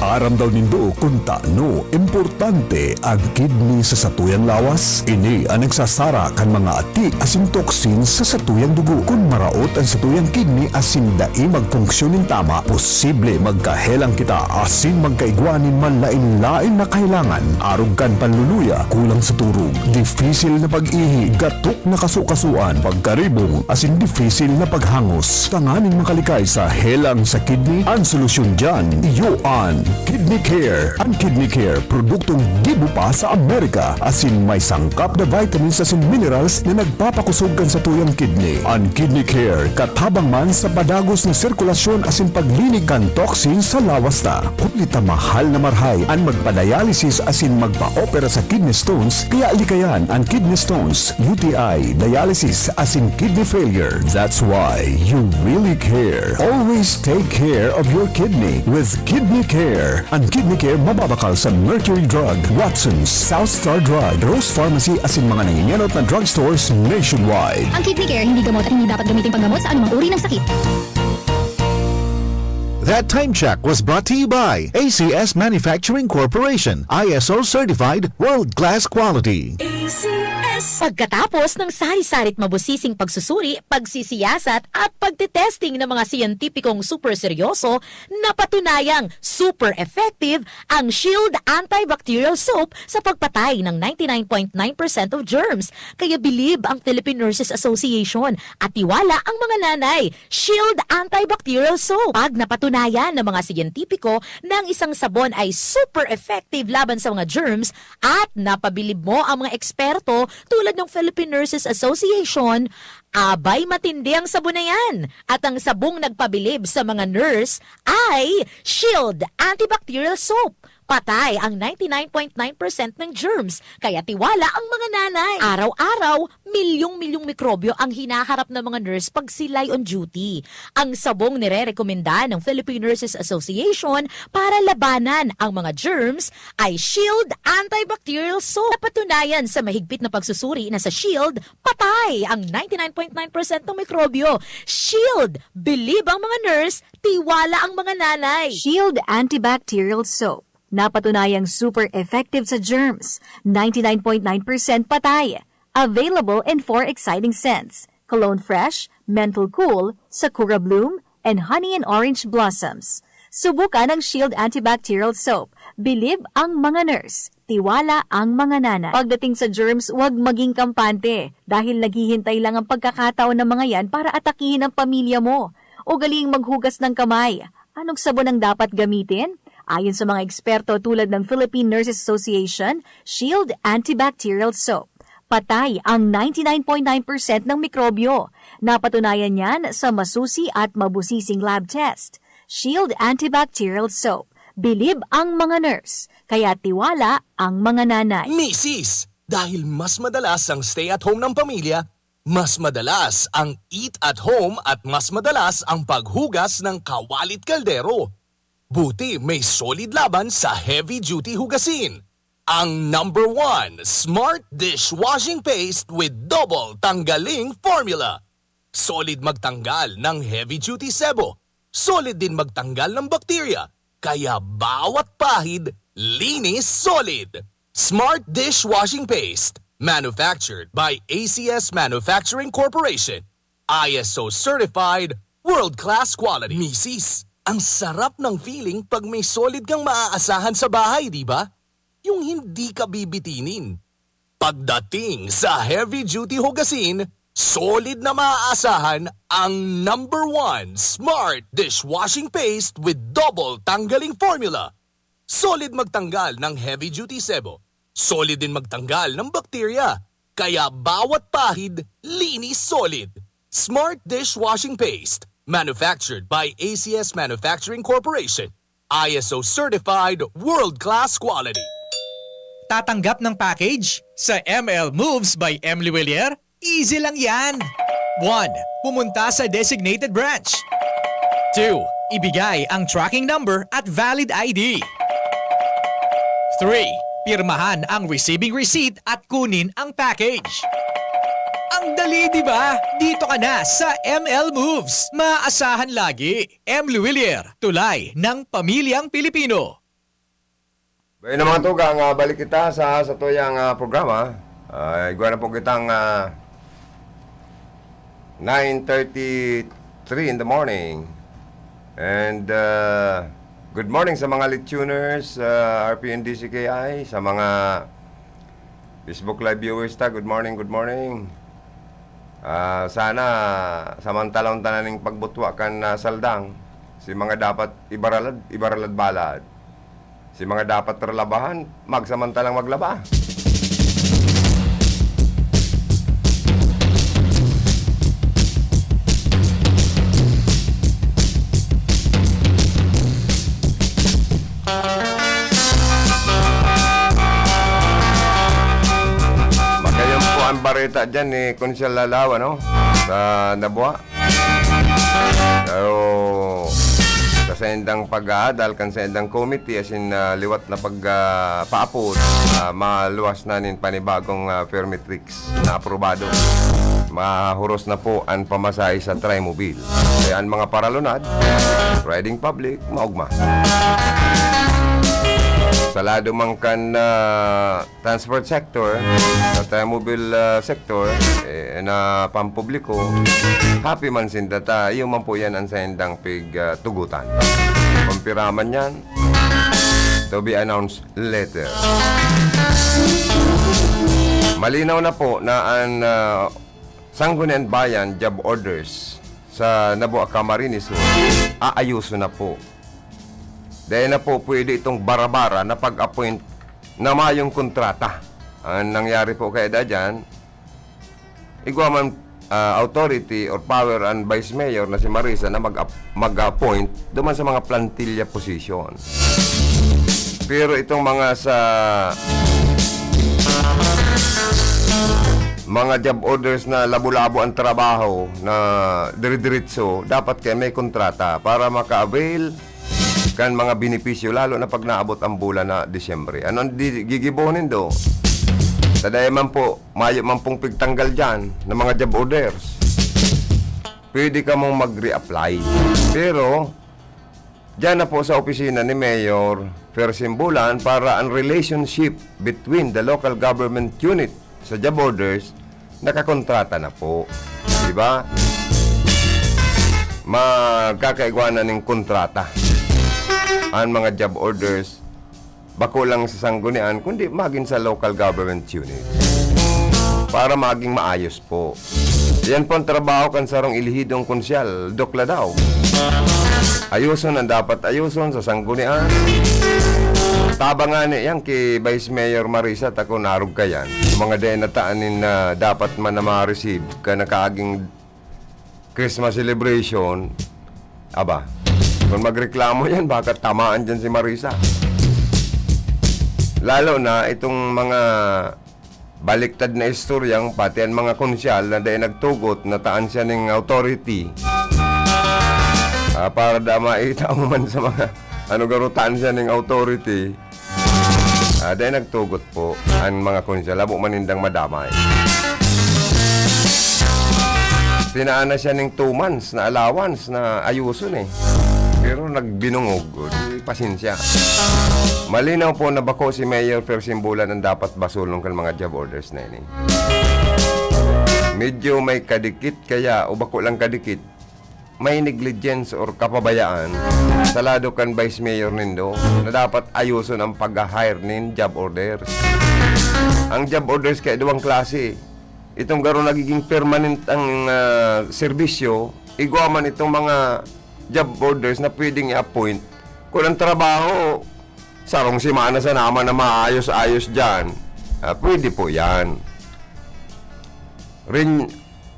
Aram daw nindo kun tano importante an kidney sa satuyang lawas? Ini an nagsasara kan mga ati asin toxins sa satuyang dugo. Kun maraot an satuyang kidney asin dai magfunksyon nin tama, posible magkahelang kita asin magkaigwa nin manlaen-laen na kahelangan, arog kan panluluya, kulang sa turog, difisil na pag-ihi, gatok na kasukasuan, pagkaribong, asin difisil na paghangos. Tanganing makalikay sa helang sa kidney, an solusyon diyan, iyo an Kidney Care. An Kidney Care, produktong gibo pa sa Amerika, asin may sangkap na vitamins asin minerals na nagpapakusog kan satuyang kidney. An Kidney Care, katabang man sa padagos na sirkulasyon asin paglinig kan toxin sa lawas ta. Huli ta mahal na marhay an magpa-dialysis asin magpa-opera sa kidney stones, kaya likayan an kidney stones, U T I, dialysis, asin kidney failure. That's why you really care. Always take care of your kidney with Kidney Care. An Kidney Care mababakal sa Mercury Drug, Watson's, South Star Drug, Rose Pharmacy asin mga nangingenot na drugstores nationwide. Ang Kidney Care hindi gamot at hindi dapat gamitin panggamot sa anumang uri ng sakit. That time check was brought to you by A C S Manufacturing Corporation, I S O certified, world-class quality. A C S. Pagkatapos ng sari-sari't mabusising pagsusuri, pagsisiyasat at pagtetesting ng mga siyentipikong super seryoso, napatunayang super effective ang Shield Antibacterial Soap sa pagpatay ng ninety-nine point nine percent of germs. Kaya bilib ang Philippine Nurses Association at tiwala ang mga nanay. Shield Antibacterial Soap. Pag napatunayan ng mga siyentipiko na ang isang sabon ay super effective laban sa mga germs at napabilib mo ang mga eksperto tulad ng Philippine Nurses Association, abay, matindi ang sabon na yan. At ang sabong nagpabilib sa mga nurse ay Shield Antibacterial Soap. Patay ang ninety-nine point nine percent ng germs, kaya tiwala ang mga nanay. Araw-araw, milyong-milyong mikrobyo ang hinaharap ng mga nurse pag sila'y on duty. Ang sabong nirerekomenda ng Philippine Nurses Association para labanan ang mga germs ay Shield Antibacterial Soap. Napatunayan sa mahigpit na pagsusuri na sa Shield, patay ang ninety-nine point nine percent ng mikrobyo. Shield! Bilib ang mga nurse, tiwala ang mga nanay! Shield Antibacterial Soap. Napatunayang super effective sa germs, ninety-nine point nine percent patay. Available in four exciting scents: Cologne Fresh, Menthol Cool, Sakura Bloom, and Honey and Orange Blossoms. Subukan ang Shield Antibacterial Soap. Bilib ang mga nurse. Tiwala ang mga nanay. Pagdating sa germs, huwag maging kampante dahil naghihintay lang ang pagkakataon ng mga yan para atakihin ang pamilya mo. Ugaling maghugas ng kamay. Anong sabon ang dapat gamitin? Ayon sa mga eksperto tulad ng Philippine Nurses Association, Shield Antibacterial Soap, patay ang ninety nine point nine percent ng mikrobyo. Napatunayan yan sa masusi at mabusising lab test. Shield Antibacterial Soap. Bilib ang mga nurse, kaya tiwala ang mga nanay. Misis, dahil mas madalas ang stay at home ng pamilya, mas madalas ang eat at home at mas madalas ang paghugas ng kawalit kaldero. Buti may Solid laban sa heavy duty hugasin. Ang number one, Smart Dishwashing Paste with Double Tanggaling Formula. Solid magtanggal ng heavy duty sebo. Solid din magtanggal ng bakterya. Kaya bawat pahid, linis solid. Smart Dishwashing Paste, manufactured by A C S Manufacturing Corporation. I S O certified, world class quality. Misis, ang sarap ng feeling pag may solid kang maaasahan sa bahay, di ba? Yung hindi ka bibitinin. Pagdating sa heavy duty hugasin, solid na maaasahan ang number one Smart Dishwashing Paste with Double Tanggaling Formula. Solid magtanggal ng heavy duty sebo. Solid din magtanggal ng bakterya. Kaya bawat pahid, linis solid. Smart Dishwashing Paste. Manufactured by A C S Manufacturing Corporation. I S O certified, world class quality. Tatanggap ng package? Sa M L Moves by Emily Willier? Easy lang yan! One, pumunta sa designated branch. Two, ibigay ang tracking number at valid I D. Three, pirmahan ang receiving receipt at kunin ang package. Ang dali, di ba? Dito ka na sa M L Moves. Maasahan lagi. M. Luwilier, tulay ng pamilyang Pilipino. Bueno, mga tugang, ah, balik kita sa satuyang ah, programa. Ah, igwa na po kitang ah, nine thirty-three in the morning. And ah, good morning sa mga lituners, ah, R P N D C K I, sa mga Facebook Live viewers ta, good morning, good morning. Ah, sana samantalang tanan ning pagbutwa kan ah, saldang, si mga dapat ibaralad, ibaralad balad. Si mga dapat ralabahan, magsamantalang maglaba. Magayon po ang bareta dyan ni Konsehal Lalaw, ano? Sa Nabua. Pero sa saindang pag-aadal kan saindang committee asin ah, liwat na pag ah, paapod, ah, maluwas na nin panibagong ah, permit tricks na aprobado. Mahuros na po an pamasahe sa Trimobile. Kaya an mga paralunad, riding public, maogma. Sa lado man kan ah, transport sector, sa automobile ah, sector, eh, na pampubliko, happy man sinda ta, iyo man po yan ang saindang pig ah, tugutan. Kumpira man yan, to be announced later. Malinaw na po na ang ah, Sangguniang Bayan job orders sa Nabua, Camarines Sur, aayuso na po. Dahil na po pwede itong barabara na pag-appoint na mayong kontrata. Ang nangyari po kaya da dyan, igwa man ah, authority or power ang vice mayor na si Marisa na mag-ap- mag-appoint duman sa mga plantilla position. Pero itong mga sa mga job orders na labo-labo ang trabaho na dire-diretso, dapat kaya may kontrata para maka-avail kan mga benepisyo, lalo na pag naabot ang bulan na Disyembre. Ano ang di- gigibohon nindo? Sa daya man po, mayo man pong pigtanggal dyan ng mga job orders. Pwede ka mong mag-reapply. Pero, dyan na po sa opisina ni Mayor Fersin Bulan para ang relationship between the local government unit sa job orders, nakakontrata na po. Di ba? Magkakaigwa na ning kontrata ang mga job orders, bako lang sa sanggunian, kundi magin sa local government unit. Para maging maayos po. Yan po ang trabaho kan sarong elehidong konsyal, Doc Ladaw. Ayuson ang dapat ayuson sa sanggunian. Tabang ngani yan ki Vice Mayor Marisa, ta kun arog ka yan, yung mga dai nataan nin, ah, dapat man na ma-receive kan nakaaging Christmas celebration, aba, kun magreklamo yan, baka tamaan dyan si Marisa. Lalo na itong mga baliktad na istoryang pati an mga konsyal na dai nagtugot na taan siya ning authority. Ah, para da maita mo man sa mga ano, garo taan siya ning authority. Ah, dai nagtugot po ang mga konsyal, habo man nindang madamay. Pinaana siya ning two months na allowance na ayuson eh. Pero nagbinungog, o di pasensya. Malinaw po na bako si Mayor Fer Simbulan ang dapat basulon kan mga job orders na ini. Medyo may kadikit kaya, o bako lang kadikit, may negligence or kapabayaan sa lado kan Vice Mayor nindo na dapat ayuson ang pag-hire nin job orders. Ang job orders kaya duwang klase. Itong garo nagiging permanent ang, ah, serbisyo, igwa man itong mga job orders na pwedeng i-appoint. Kung ang trabaho, sarong semana sana man na maayos-ayos diyan, ah, pwede po yan. Rin,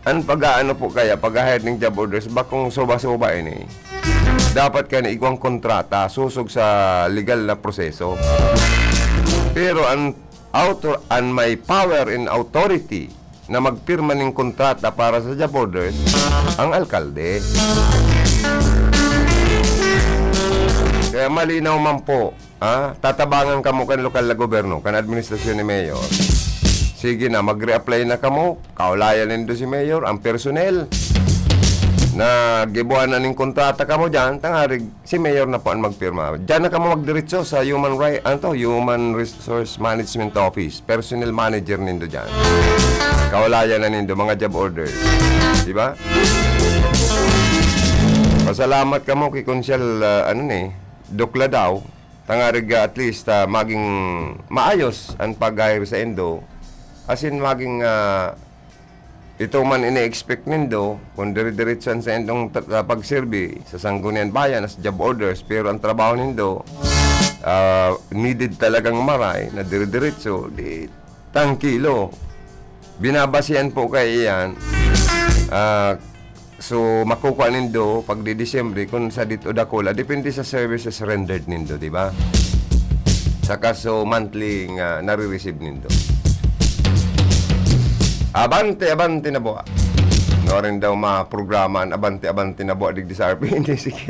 ang pag-aano po kaya, pag-hire ng job orders, bakong soba-soba ini. Dapat kaya na igwang kontrata, susog sa legal na proseso. Pero ang author, ang may power and authority na magpirma ning kontrata para sa job orders, ang alkalde. Kaya malinaw man po, ah, tatabangan kamo kan lokal na gobyerno, kan administrasyon ni Mayor. Sige na, mag-reapply na kamo, kaulayan nindo si Mayor, ang personnel na gibuhan na ning kontrata kamo diyan, tangarig si Mayor na po ang magpirma. Diyan na kamo magdiretso sa human right, ano to, Human Resource Management Office, personnel manager nindo diyan. Kaulayan na nindo, mga job orders. Di ba? Pasalamat kamo kay Konsyal, ah, ano ni, Dukla daw, tangarig, ah, at least, ah, maging maayos ang pag-hire sa indo. As in, maging, ah, ito man ini-expect nindo, kung dire-diretso an saindong tra-, ah, pagserbi sa Sangguniang Bayan as job orders, pero ang trabaho nindo, ah, needed talagang maray na dire-diretso, di tangkilo. Binabasehan po kaya iyan, ah, so, makukua nindo pag di Disyembre kung sadit o dakula, depende sa services rendered nindo, di ba? Saka so monthly nga nare-receive nindo. Abante, abante na buwa. No, rin daw mga programa an abante, abante na buwa digdi sa R P N D C K.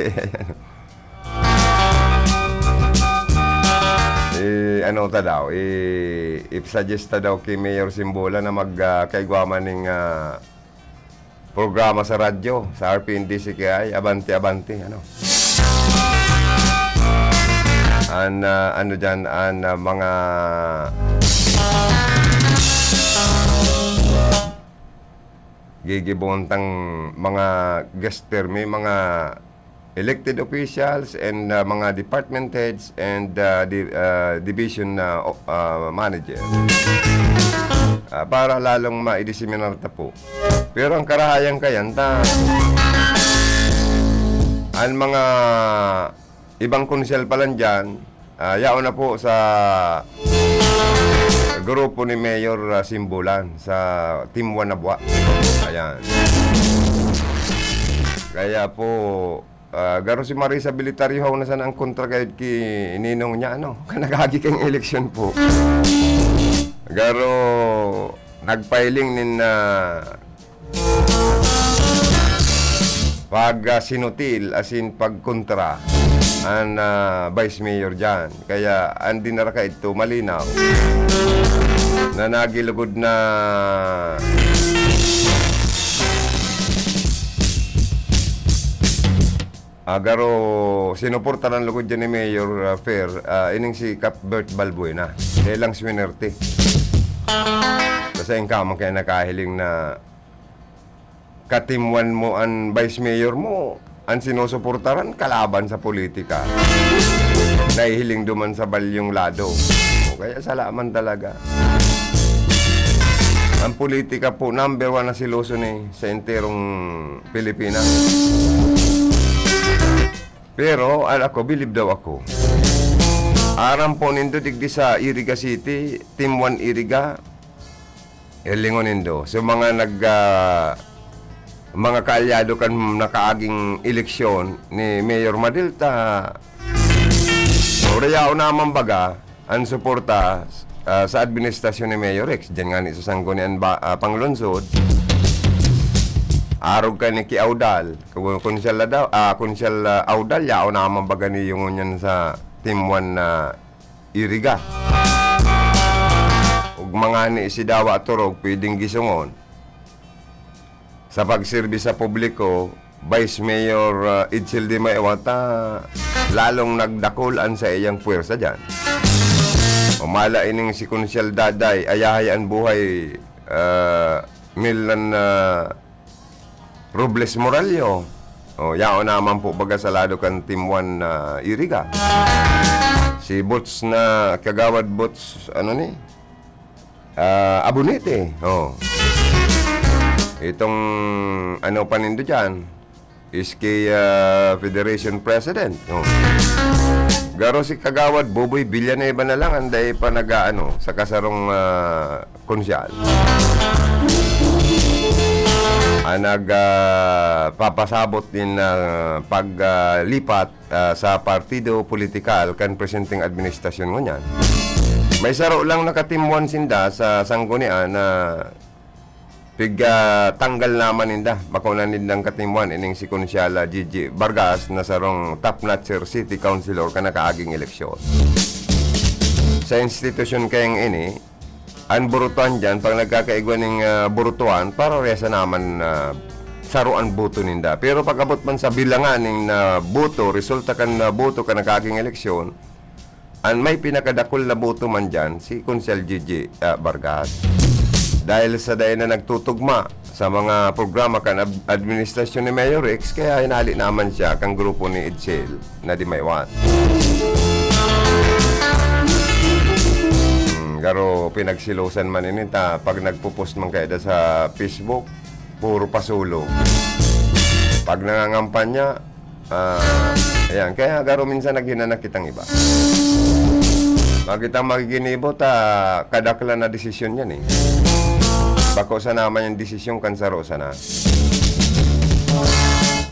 Eh, ano ta daw? Eh, ipasuggest ta daw ki Mayor Simbola na mag, ah, kaigwa man ning, ah, programa sa radyo, sa R P N D C K I, Abante, Abante, ano? An, ah, ano diyan, an, ah, mga gigibohon tang mga guest, may mga elected officials and, ah, mga department heads and, ah, di-, ah, division, ah, o-, ah, manager. Ah, para lalong maidiseminar ta po. Pero ang karahayan kayan ta, ang mga ibang konsyal pa lang dyan, ah, yaon na po sa grupo ni Mayor, ah, Simbulan, sa Team One na buwa. Ayan. Kaya po, ah, garo si Marisa Bilitariojaw na sana ang kontra gayud ki ninong niya, ano, kan nag-agi kan eleksyon po. Garo nagpahiling nin, ah, pag, ah, sinutil, as in, pagkontra an, ah, Vice Mayor diyan. Kaya an dinara kaidto malinaw na nagilugod na agaro sinuportaran lugod diyan ni Mayor, ah, Fer, ah, ining si Cuthbert Balbuena. Kaya lang swinerte. Kasi ang kamang kaya nakahiling na katimwan mo an vice mayor mo, an sinusuportaran kalaban sa politika. Nahihiling duman sa balyong lado. O kaya sala man talaga. Ang politika po, number one na seloso ni sa enterong Pilipinas. Pero, an ako, bilib daw ako. Aram po nindo digdi sa Iriga City, Team One Iriga, hilingon nindo. So, mga nag, ah, mga kaalyado kan nakaaging eleksyon ni Mayor Madilta, o, yaon naman baga, an suporta, ah, sa administrasyon ni Mayor Rex. Diyan nga ni sa Sanggunian ba, ah, Panglungsod, arog ka ni ki Audal. Kun, kun siya la daw, ah, kun siya la Audal, yaon naman baga ni yung ngunyan sa Team One na Iriga. Ug mga ni si Dawa Turog, pwedeng gisungon. Sa pagserbi sa publiko, Vice Mayor, ah, Edsel de Maywata, lalong nagdakul an saiyang puwersa diyan. Umala ining si Konsehal Daday, ayahay an buhay, ah, Milan, ah, Robles Morallo. O, yaon naman po baga sa lado kan Team One na Iriga. Si Boots na, Kagawad Boots, ano ni? Ah, Abunete. O. Itong, ano pa nindo dyan? S K, ah, Federation President. O. Garo si Kagawad Boboy Villanueva na lang ang dai pa nag-aano sa kasarong, ah, konsehal. Ang nag, ah, papasabot nin, ah, pag, ah, lipat, ah, sa partido politikal kan presenteng administrasyon ngunyan. May saro lang naka-Team One sinda sa Sanggunian na pig, ah, tanggal naman ninda. Bako na nindang ka-Team One, ining si Konsehal Gigi Vargas na sarong top-notcher city councilor kan nakaaging eleksyon. Sa institusyon kayang ini, an burutuan diyan, pag nagkakaigwa ning, ah, burutuan, pararesa naman na saro an boto ninda. Pero pag-abot man sa bilangan ning, ah, boto, resulta kan, ah, boto kan nakaaging eleksyon, an may pinakadakul na boto man diyan, si Konsehal Gigi, ah, Vargas. Dahil sa dai na nagtutugma sa mga programa kan ab-, administrasyon ni Mayor Rex, kaya hinali naman siya kan grupo ni Edsel na di may iwan. Hmm, garo pinagsilosan man ini ta pag nagpo-post man kaya da sa Facebook, puro pasulog. Pag nangangampanya, ah, ayan. Kaya garo minsan naghinanakit ang iba. Makita magiginibo ta kadaklan na desisyon yan eh. Bako sana man yung desisyon kan saro sana.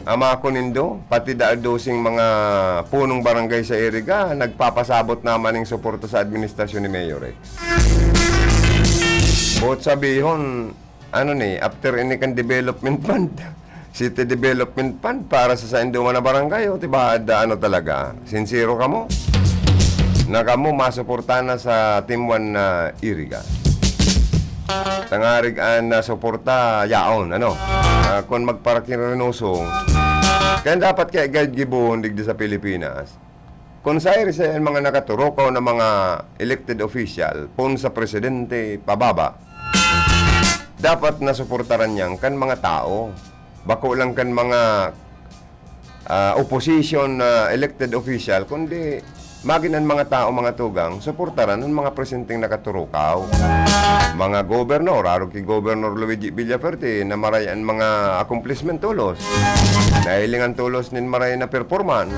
Ama ko nindo, pati da dosing mga punong barangay sa Iriga, nagpapasabot naman ng suporta sa administrasyon ni Mayor eh. Buot sabihon, ano ni, after ini kan development fund, city development fund para sa sainduman na barangay, o, diba, da, ano talaga, sincero kamo? Na kamo masuporta na sa Team One na Iriga. Tangarig an, ah, suporta, yaon, ano? Ah, kun magparakinunuso, kaya dapat kaya guide gibohon digdi sa Pilipinas. Kun sa iri sa mga nakaturukaw na mga elected official, pun sa presidente pababa, dapat nasuportaran niyan kan mga tao. Bako lang kan mga, ah, opposition na elected official, kundi magin an mga tao, mga tugang, suportaran an mga presenteng nakaturukaw. Mga gobernador, arog ki Gobernador Luigi Villafuerte, na maray an mga accomplishment tolos. Nahiling an tolos nin maray na performance.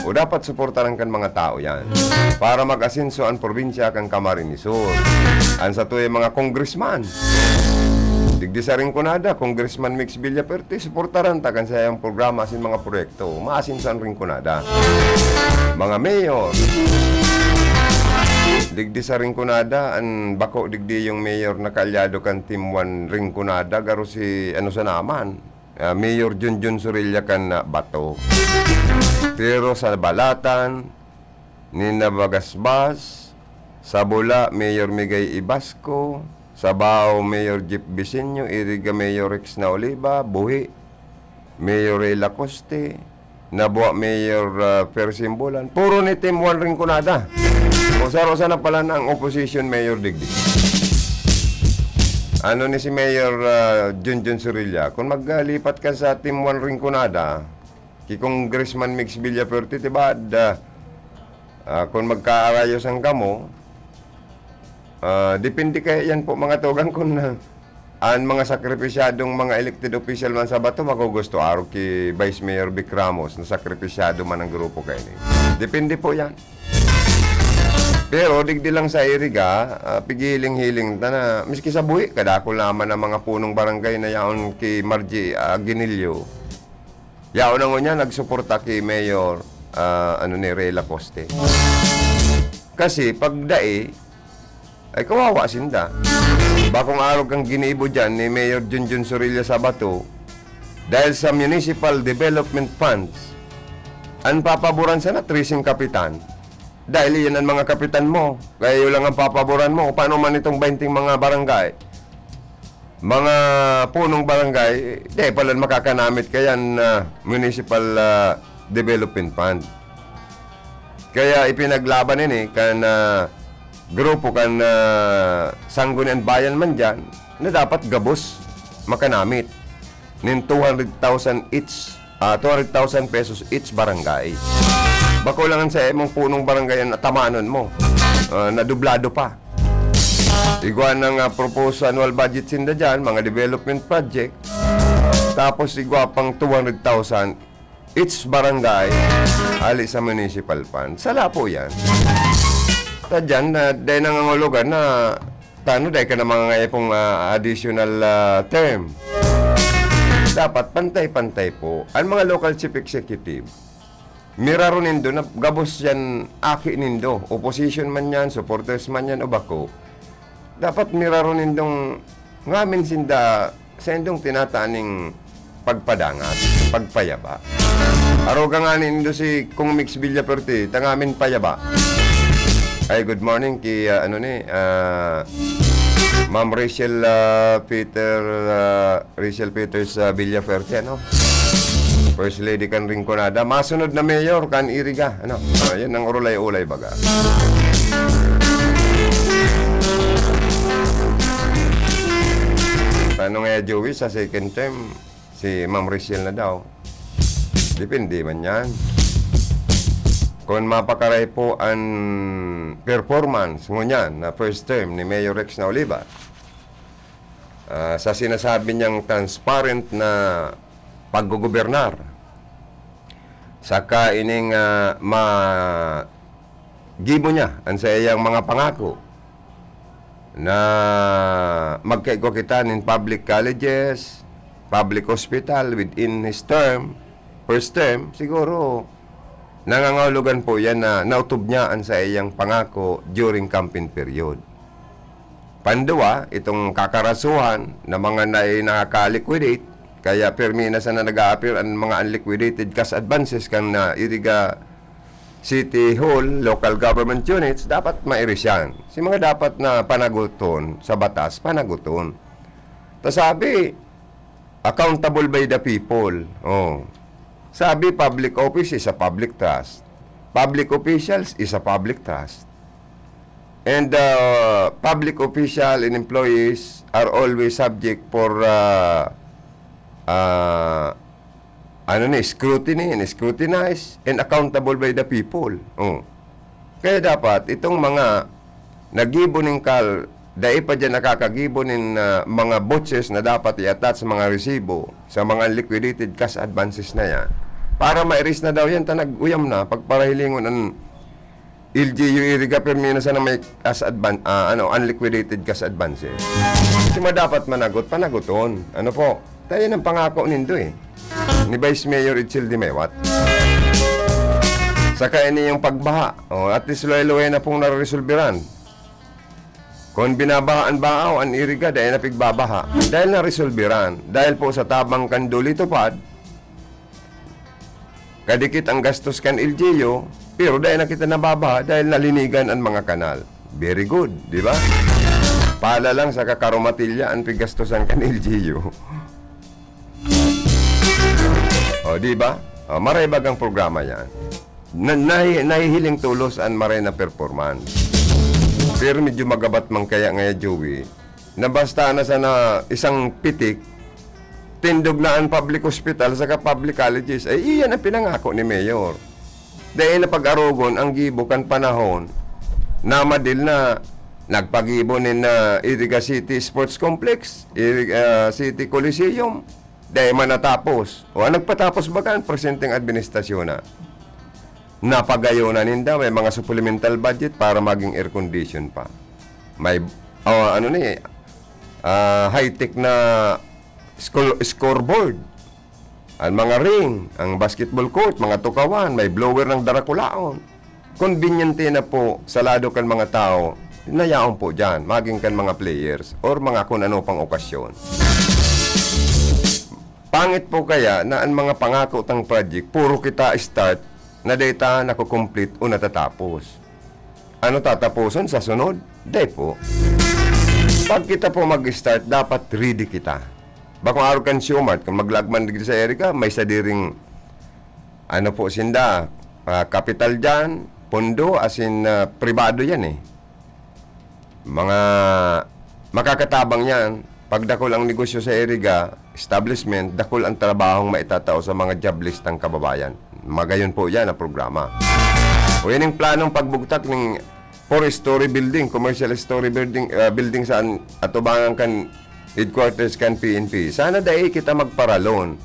O dapat suportaran kan mga tao yan para mag-asenso an probinsya kan Camarines Sur. An satuya mga congressman, digdi sa Rinconada, Congressman Mix Villafuerte, suportaran ta kan sayang programa asin mga proyekto. Maasenso an Rinconada. Mga mayor, digdi sa Rinconada, an bako digdi yung mayor na kaalyado kan Team One Rinconada, garo si, ano sa naman, ah, Mayor Junjun Sorilla kan, ah, Bato. Pero sa Balatan, Nina Bagasbas, sa Bula, Mayor Migay Ibasco, sa Bao, Mayor Jeff Bisinio, Iriga, Mayor Rex na Oliva, Buhi, Mayor Ray Lacoste, Nabua, Mayor, ah, Percy Imbulan. Puro ni Team One Rinconada. O, saro sana pala na ang opposition mayor digdi. Ano ni si Mayor, ah, Junjun Sorilla? Kung maglipat ka sa Team One Rinconada, ki Congressman Mix Villafuerte, diba, da, ah, kung magkaarayosan kamo, ah, depende kaya yan po, mga tugang, kung, ah, an mga sakripisyadong mga elected official man sa Bato, magugusto arog ki Vice Mayor Vic Ramos na sakripisyado man ang grupo kaini. Depende po yan. Pero digdi lang sa Iriga, ah, pigiling-hiling ta na, miski sa buhi, kadakul naman ang mga punong barangay na yaon ki Margie Aguinaldo. Yaon na ngunyan, nagsuporta ki Mayor, ah, ano ni, Rey Lacoste. Kasi pag dai, ay kawawa sinda. Bakong arog kang ginibo dyan ni Mayor Junjun Sorilla Sabato, dahil sa Municipal Development Funds, ang papaboran sana, treseng kapitan. Dahil iyan ang mga kapitan mo, kaya yun lang ang papaboran mo. Paano man itong bainting mga barangay? Mga punong barangay, di pala makakanamit kayan na Municipal, ah, Development Fund. Kaya ipinaglaban ini kan, ah, grupo kan, ah, Sangguniang Bayan man dyan na dapat gabos makanamit nin two hundred thousand each, ah, two hundred thousand pesos each barangay. Bako lang sa imong punong barangay ang atamanon mo, ah, na dublado pa. Igwa ng, ah, proposed annual budget sinda dyan, mga development project. Tapos igwa pang two hundred thousand each barangay, ali sa municipal fund. Sala po yan. Sa dyan, na, dahil nangangulugan na, tano, dahil ka na mga ngayon pong, ah, additional, ah, term. Dapat pantay-pantay po. Ang mga local chief executive, miraro nindo na gabos yan, aki nindo. Opposition man yan, supporters man yan, o bako. Dapat miraro nindong ngamin sinda sa indong tinataning pagpadangat, pagpayaba. Aroga nga nindo si Kong Mix Villafuerte, tangamin payaba. Ay, good morning ki, ah, ano ni, ah, Ma'am Rachel, ah, Peter, ah, Rachel Peters, ah, Villafuerte, ano? First Lady kan Rinconada. Masunod na mayor kan Iriga, ano? Ah, yan ang urulay-ulay baga. Tanong nga, Joey, sa second term, si Ma'am Rachel na daw. Depende man yan. Kung mapakaray po ang performance ngunyan na first term ni Mayor Rex na Oliva, ah, sa sinasabi niyang transparent na paggogobernar, saka ining, ah, ma-, gibo niya an saiyang mga pangako na magkaigwa kita nin public colleges, public hospital within his term, first term, siguro nangangahulugan po yan na nautob niya an saiyang pangako during campaign period. Panduwa, itong kakarasuhan na mga na-, nakaka-liquidate, kaya pirmi na sana nag-a-appear ang mga unliquidated cash advances kan, ah, Iriga City Hall, local government units, dapat ma-erase yan. Si mga dapat na panaguton sa batas, panaguton. Ta sabi, accountable by the people. Oh. Sabi, public office is a public trust. Public officials is a public trust. And, uh, public official and employees are always subject for, uh, uh, ano ni, scrutiny and scrutinized and accountable by the people. Oh. Kaya dapat itong mga naggibo ning kal-, dai pa diyan nakakagibo nin, ah, mga vouchers na dapat i-attach sa mga resibo, sa mga liquidated cash advances na yan, para ma-erase na daw yan, ta nag-uyam na, pagparahilingon an L G U Iriga, pirmi na sana may cash advan-, ah, ano, unliquidated cash advances. Kasi madapat managot, panagoton. Ano po? Tayo ng pangako nindo eh. Ni Vice Mayor Edsel Dimewat. Saka ini yung pagbaha. Oh, at least luhay-luhay na pong naresolbiran. Kung binabaha an Baaw, an Iriga, dahil na pigbabaha. Dahil naresolbiran. Dahil po sa tabang kan DOLE TUPAD, kadikit ang gastos kan L G U, pero dahil na kita nababaha, dahil nalinigan ang mga kanal. Very good, di ba? Pala lang sa kakarumatilya ang pigastosan kan L G U. O, di ba? O, maray bagang programa yan. Na, nahi-, nahihiling tolos an maray na performance. Pero medyo magabat man kaya ngaya, Joey, na basta na sana isang pitik, tindog na an public hospital saka public colleges. Ay, iyan ang pinangako ni Mayor. Dahil na pag-arogon ang gibo kan panahon na madil na nagpagibo nin, ah, Iriga City Sports Complex, Iriga, ah, City Coliseum, dahil man natapos. O, ang nagpatapos baga ang presenteng administrasyon na. Napagayon na ninda, may mga supplemental budget para maging air condition pa. May, oh, ano ni, ah, high-tech na sco-, scoreboard. Ang mga ring, ang basketball court, mga tukawan, may blower ng darakulaon. Konbinyente na po sa lado kan mga tao na yaon po diyan, maging kan mga players or mga kun ano pang okasyon. Pangit po kaya na ang mga pangako tang project, puro kita start, na dai ta nakukumplit o natatapos. Ano tataposon sa sunod? Dai po. Pag kita po mag-start, dapat ready kita. Bakong araw kan Siomart, kung maglagman digdi sa Erica, may sadiring, ano po sinda, ah, kapital diyan, pondo, as in, ah, pribado yan eh. Mga makakatabang yan. Pag dakul ang negosyo sa Eriga, establishment, dakul ang trabahong maitatao sa mga job list ng kababayan. Magayon po yan ang programa. O yan ang planong pagbugtak ng four-story building, commercial story building, ah, building saan atubangan kan headquarters kan P N P. Sana dai kita magparalon.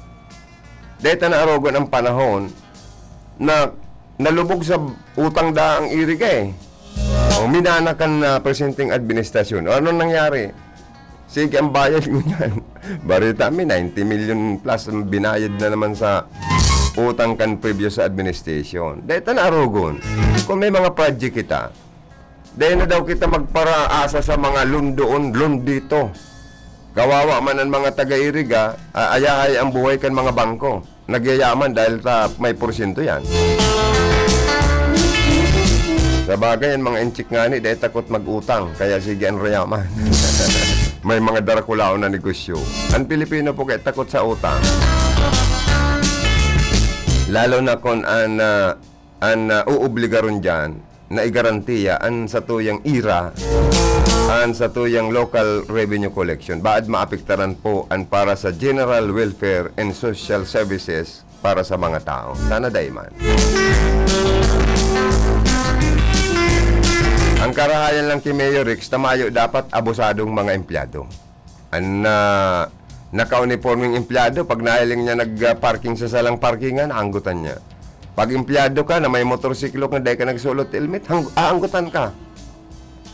Dai ta naarogon ang panahon na nalubog sa utang da ang Iriga eh. O, minana kan, ah, presenteng administrasyon. O, anong nangyari? Sige, ang bayad ngunyan. Barita mi, ninety million plus ang binayad na naman sa utang kan previous administration. Dai ta naarogon. Kung may mga project kita, dai na daw kita magparaasa sa mga lundoon, lundito. Kawawa man ang mga taga-Iriga, a-, ayahay ang buhay kan mga bangko. Nagyayaman dahil ta may porsyento yan. Sa bagay, ang mga inchik ngani, dai takot mag-utang, kaya sige ang rayaman. May mga darakulaon na negosyo. Ang Pilipino po kaya takot sa utang. Lalo na kung ang, ah, ang, ah, uobligaron diyan na igarantiya an satuyang ira, an satuyang local revenue collection. Baad maapektaran po an para sa general welfare and social services para sa mga tao. Sana dai man. Ang karahayan lang ki Mayor Rex, tamayo dapat abusadong mga empleyado. An, ah, naka-unipormeng empleyado, pag nahiling niya nag, ah, parking sa salang parkingan, anggotan niya. Pag empleyado ka na may motorsiklo ka, dai ka nagsulot helmet, hang-, aanggotan ka.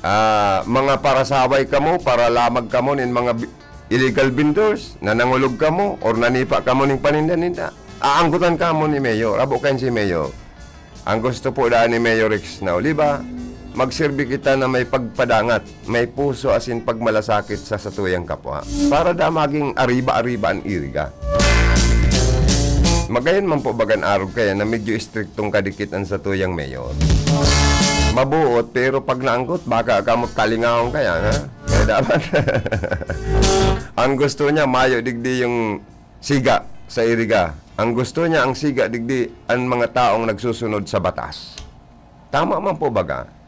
Ah, mga parasaway kamo, paralamag kamo nin mga bi-, illegal vendors, nanangulog kamo, or nanipa kamo ning paninda-ninda, aanggotan kamo ni Mayor. Abo kayan si Mayor. Ang gusto po daan ni Mayor Rex na Oliva, magserbi kita na may pagpadangat, may puso asin pagmalasakit sa satuyang kapwa, para da maging ariba-ariba an Iriga. Magayon man po bagan arog kaya na medyo estriktong kadikit an satuyang mayor. Mabuot, pero pag naanggot, baka kamo talingahon kaya, ha? Kaya dapat, ang gusto niya, mayo digdi yung siga sa Iriga. Ang gusto niya, ang siga digdi, ang mga taong nagsusunod sa batas. Tama man po baga.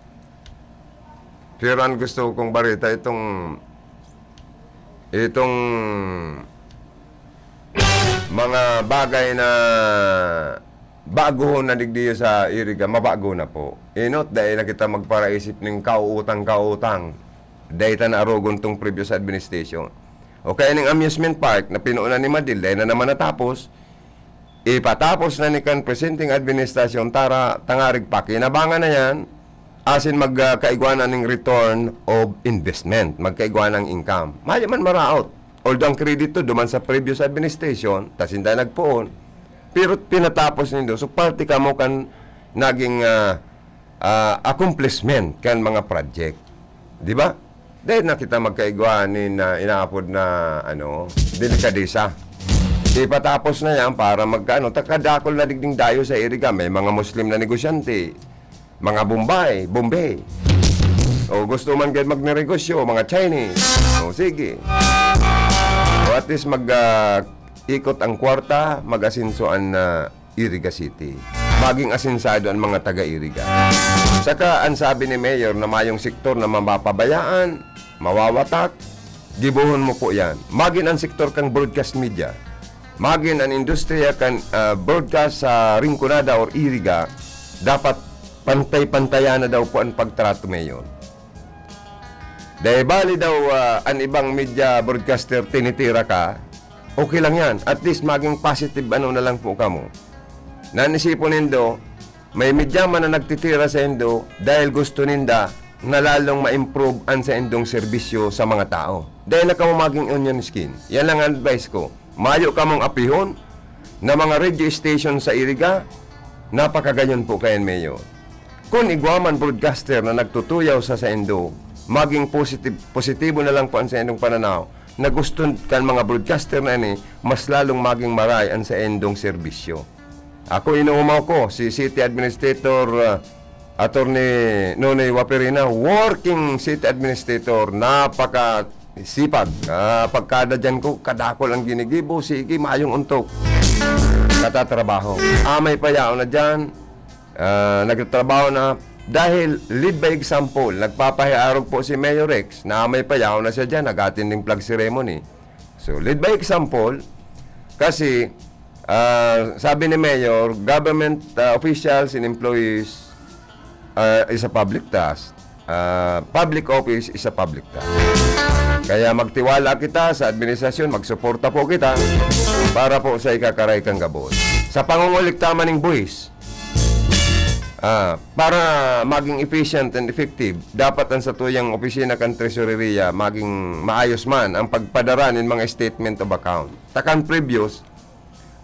Pero ang gusto kong barita, itong, itong mga bagay na baguhon na digdi sa Iriga, mabago na po. Inot, dai na kita magparaisip ning kautang-kautang. Dai ta naarogon tong previous administration. O kaya ning amusement park na pinuunan ni Madil, dai na naman natapos. Ipatapos na ni kan presenteng administrasyon tara tangarig pakinabangan na yan, asin mag, ah, kaigwa na ning return of investment, magkaigwa ng income. Mayo man maraot. Although ang kredito duman sa previous administration, ta sinda nagpoon, pero pinatapos nindo. So, parte kamo kan naging, ah, ah, accomplishment kan mga project. Di ba? Dahil na kita magkaigwa nin, ah, inaapod na, ano, delikadesa. Ipatapos na yan para magkaano, takadakol na digding dayo sa Iriga. May mga Muslim na negosyante, mga Bombay, Bombay. O gusto man gad magnegosyo, mga Chinese. O sige. O at least mag, ah, ikot ang kwarta, mag-asenso an, ah, Iriga City. Maging asensado an mga taga-Iriga. Saka, an sabi ni Mayor na mayong sektor na mapapabayaan, mawawatak, gibohon mo po yan. Magin an sektor kang broadcast media. Magin an industriya kan, ah, broadcast sa Rinconada or Iriga, dapat pantay-pantayan na daw po an pagtrato, Mayor. Dahil bali daw, ah, an ibang media broadcaster tinitira ka, okay lang yan. At least maging positive ano na lang po kamo. Nanisipon nindo, May media man na nagtitira saindo dahil gusto ninda na lalong ma-improve an saindong serbisyo sa mga tao. Dai na kamo maging onion skin. Yan lang ang advice ko. Mayo kamong apihon na mga radio station sa Iriga, napakagayon po kayan, Mayor. Kun igwa man broadcaster na nagtutuyaw sa saindo, maging positive, positibo na lang po ang saindong pananaw na gusto kan mga broadcaster na ini, mas lalong maging maray ang saindong serbisyo. Ako, inuumaw ko, si City Administrator, ah, Attorney Nonoy Waperina, working City Administrator, napaka sipag. Ah, pagkada dyan ko, kadakol ang ginigibo, sige, mayong untok. Katatrabaho. Amay pa yaon na dyan, ah, nagtatrabaho na. Dahil lead by example, nagpapahiarog po si Mayor Rex, na amay pa yaon na siya dyan, nag-attend ng flag ceremony. So, lead by example, kasi, ah, sabi ni Mayor, government, ah, officials and employees, ah, is a public trust. Ah, public office is a public trust. Kaya magtiwala kita sa administrasyon, magsuporta po kita para po sa ikakaray kang gabos. Sa pangungulikta man ning buhis, ah, para maging efficient and effective, dapat ang satuyang opisina kan Tresoreria maging maayos man ang pagpadara nin mga statement of account. Ta kan previous,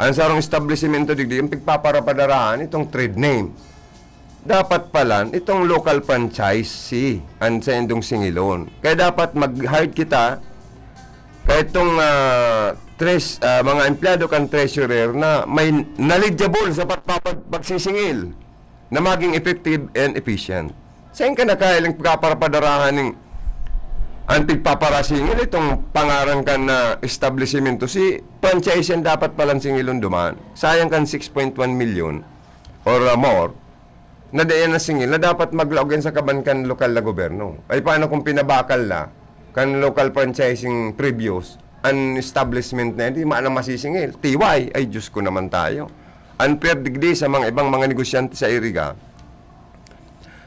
ang sarong establisimento digdi, ang pigpaparapadarahan itong trade name. Dapat pala, itong local franchisee ang saindong singilon. Kaya dapat mag-hire kita kaya itong, ah, tres-, ah, mga empleyado kan treasurer na may knowledgeable sa pagpapag-, pagsisingil na maging effective and efficient. Saan ka na kaya lang pagpaparapadarahan ning ang pigpaparasingil itong pangaran kan na establisimento? Si franchisee ang dapat palang singilon duman. Sayang kan six point one million or, ah, more na dai na singil na dapat maglaog yan sa kaban kan lokal na gobyerno. Ay, paano kung pinabakal na kan local franchising previous an establishment na yan, di man na masisingil? T Y, ay, Diyos ko naman tayo. Unfair digdi sa mga ibang mga negosyante sa Iriga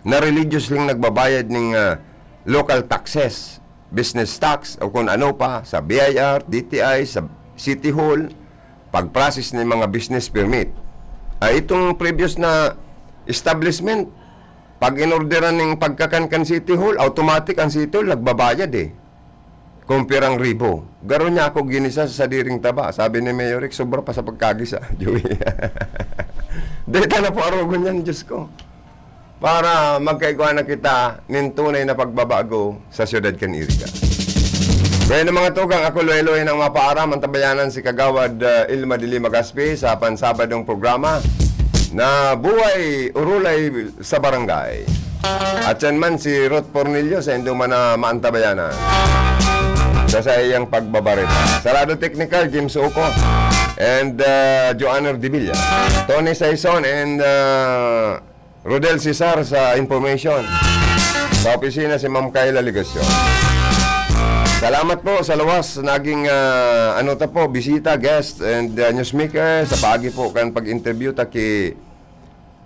na religiously nagbabayad ning, ah, local taxes, business tax, o kung ano pa, sa B I R, D T I, sa City Hall, pag-process ng mga business permit. Ah, itong previous na establishment, pag inorderan ng pagkakan kan City Hall, automatic ang City Hall nagbabayad eh. Kung pirang ribo. Garo niya ako ginisa sa sadiring taba. Sabi ni Mayor Rick, sobra pa sa pagkagisa. Joey. Deta na po arogon yan, Diyos ko. Para magkaigwa na kita nin tunay na pagbabago sa siyudad kan Iriga. Bueno, mga tugang, ako luhay-luhay ng mapaaram ang tabayanan si Kagawad, ah, Ilma de Lima Gaspi sa pansabadong programa na Buhay Urulay sa Barangay. At yan man si Ruth Pornillo sa Indomana Maantabayanan sa saiyang pagbabareta. Sa lado teknikal, James Uco and, ah, Joanner Divilla. Tony Saison and, ah, Rodel Cesar sa information. Sa opisina si Ma'am Kayla Legacion. Salamat po sa luwas naging, ah, ano ta po, bisita, guest, and, ah, newsmaker sa paagi po kan pag-interview ta ki,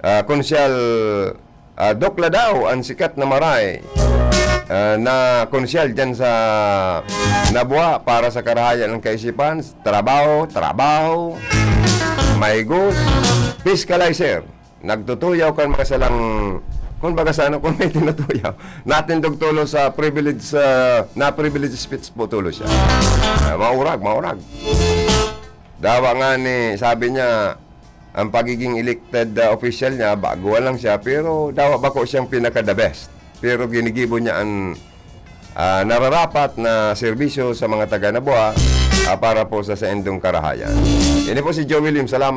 ah, Konsyal, ah, Doc Ladao, ang sikat na maray, ah, na konsyal dyan sa Nabua para sa karahayan ng kaisipan, trabaho, trabaho, mahigos, fiscalizer. Nagtutuyaw kan mga salang, kung baga sa ano, kung may tinutuyaw. Natindog tulo sa privilege, sa, na privilege speech po tulo siya. Ah, maurag, maurag. Dawa nga ni, sabi niya, ang pagiging elected, ah, official niya, baguhan lang siya, pero dawa bako siyang pinaka the best. Pero ginigibo niya ang, ah, nararapat na serbisyo sa mga taga Nabua, ah, para po sa saindong karahayan. Ini po si Joey Lim. Salamat.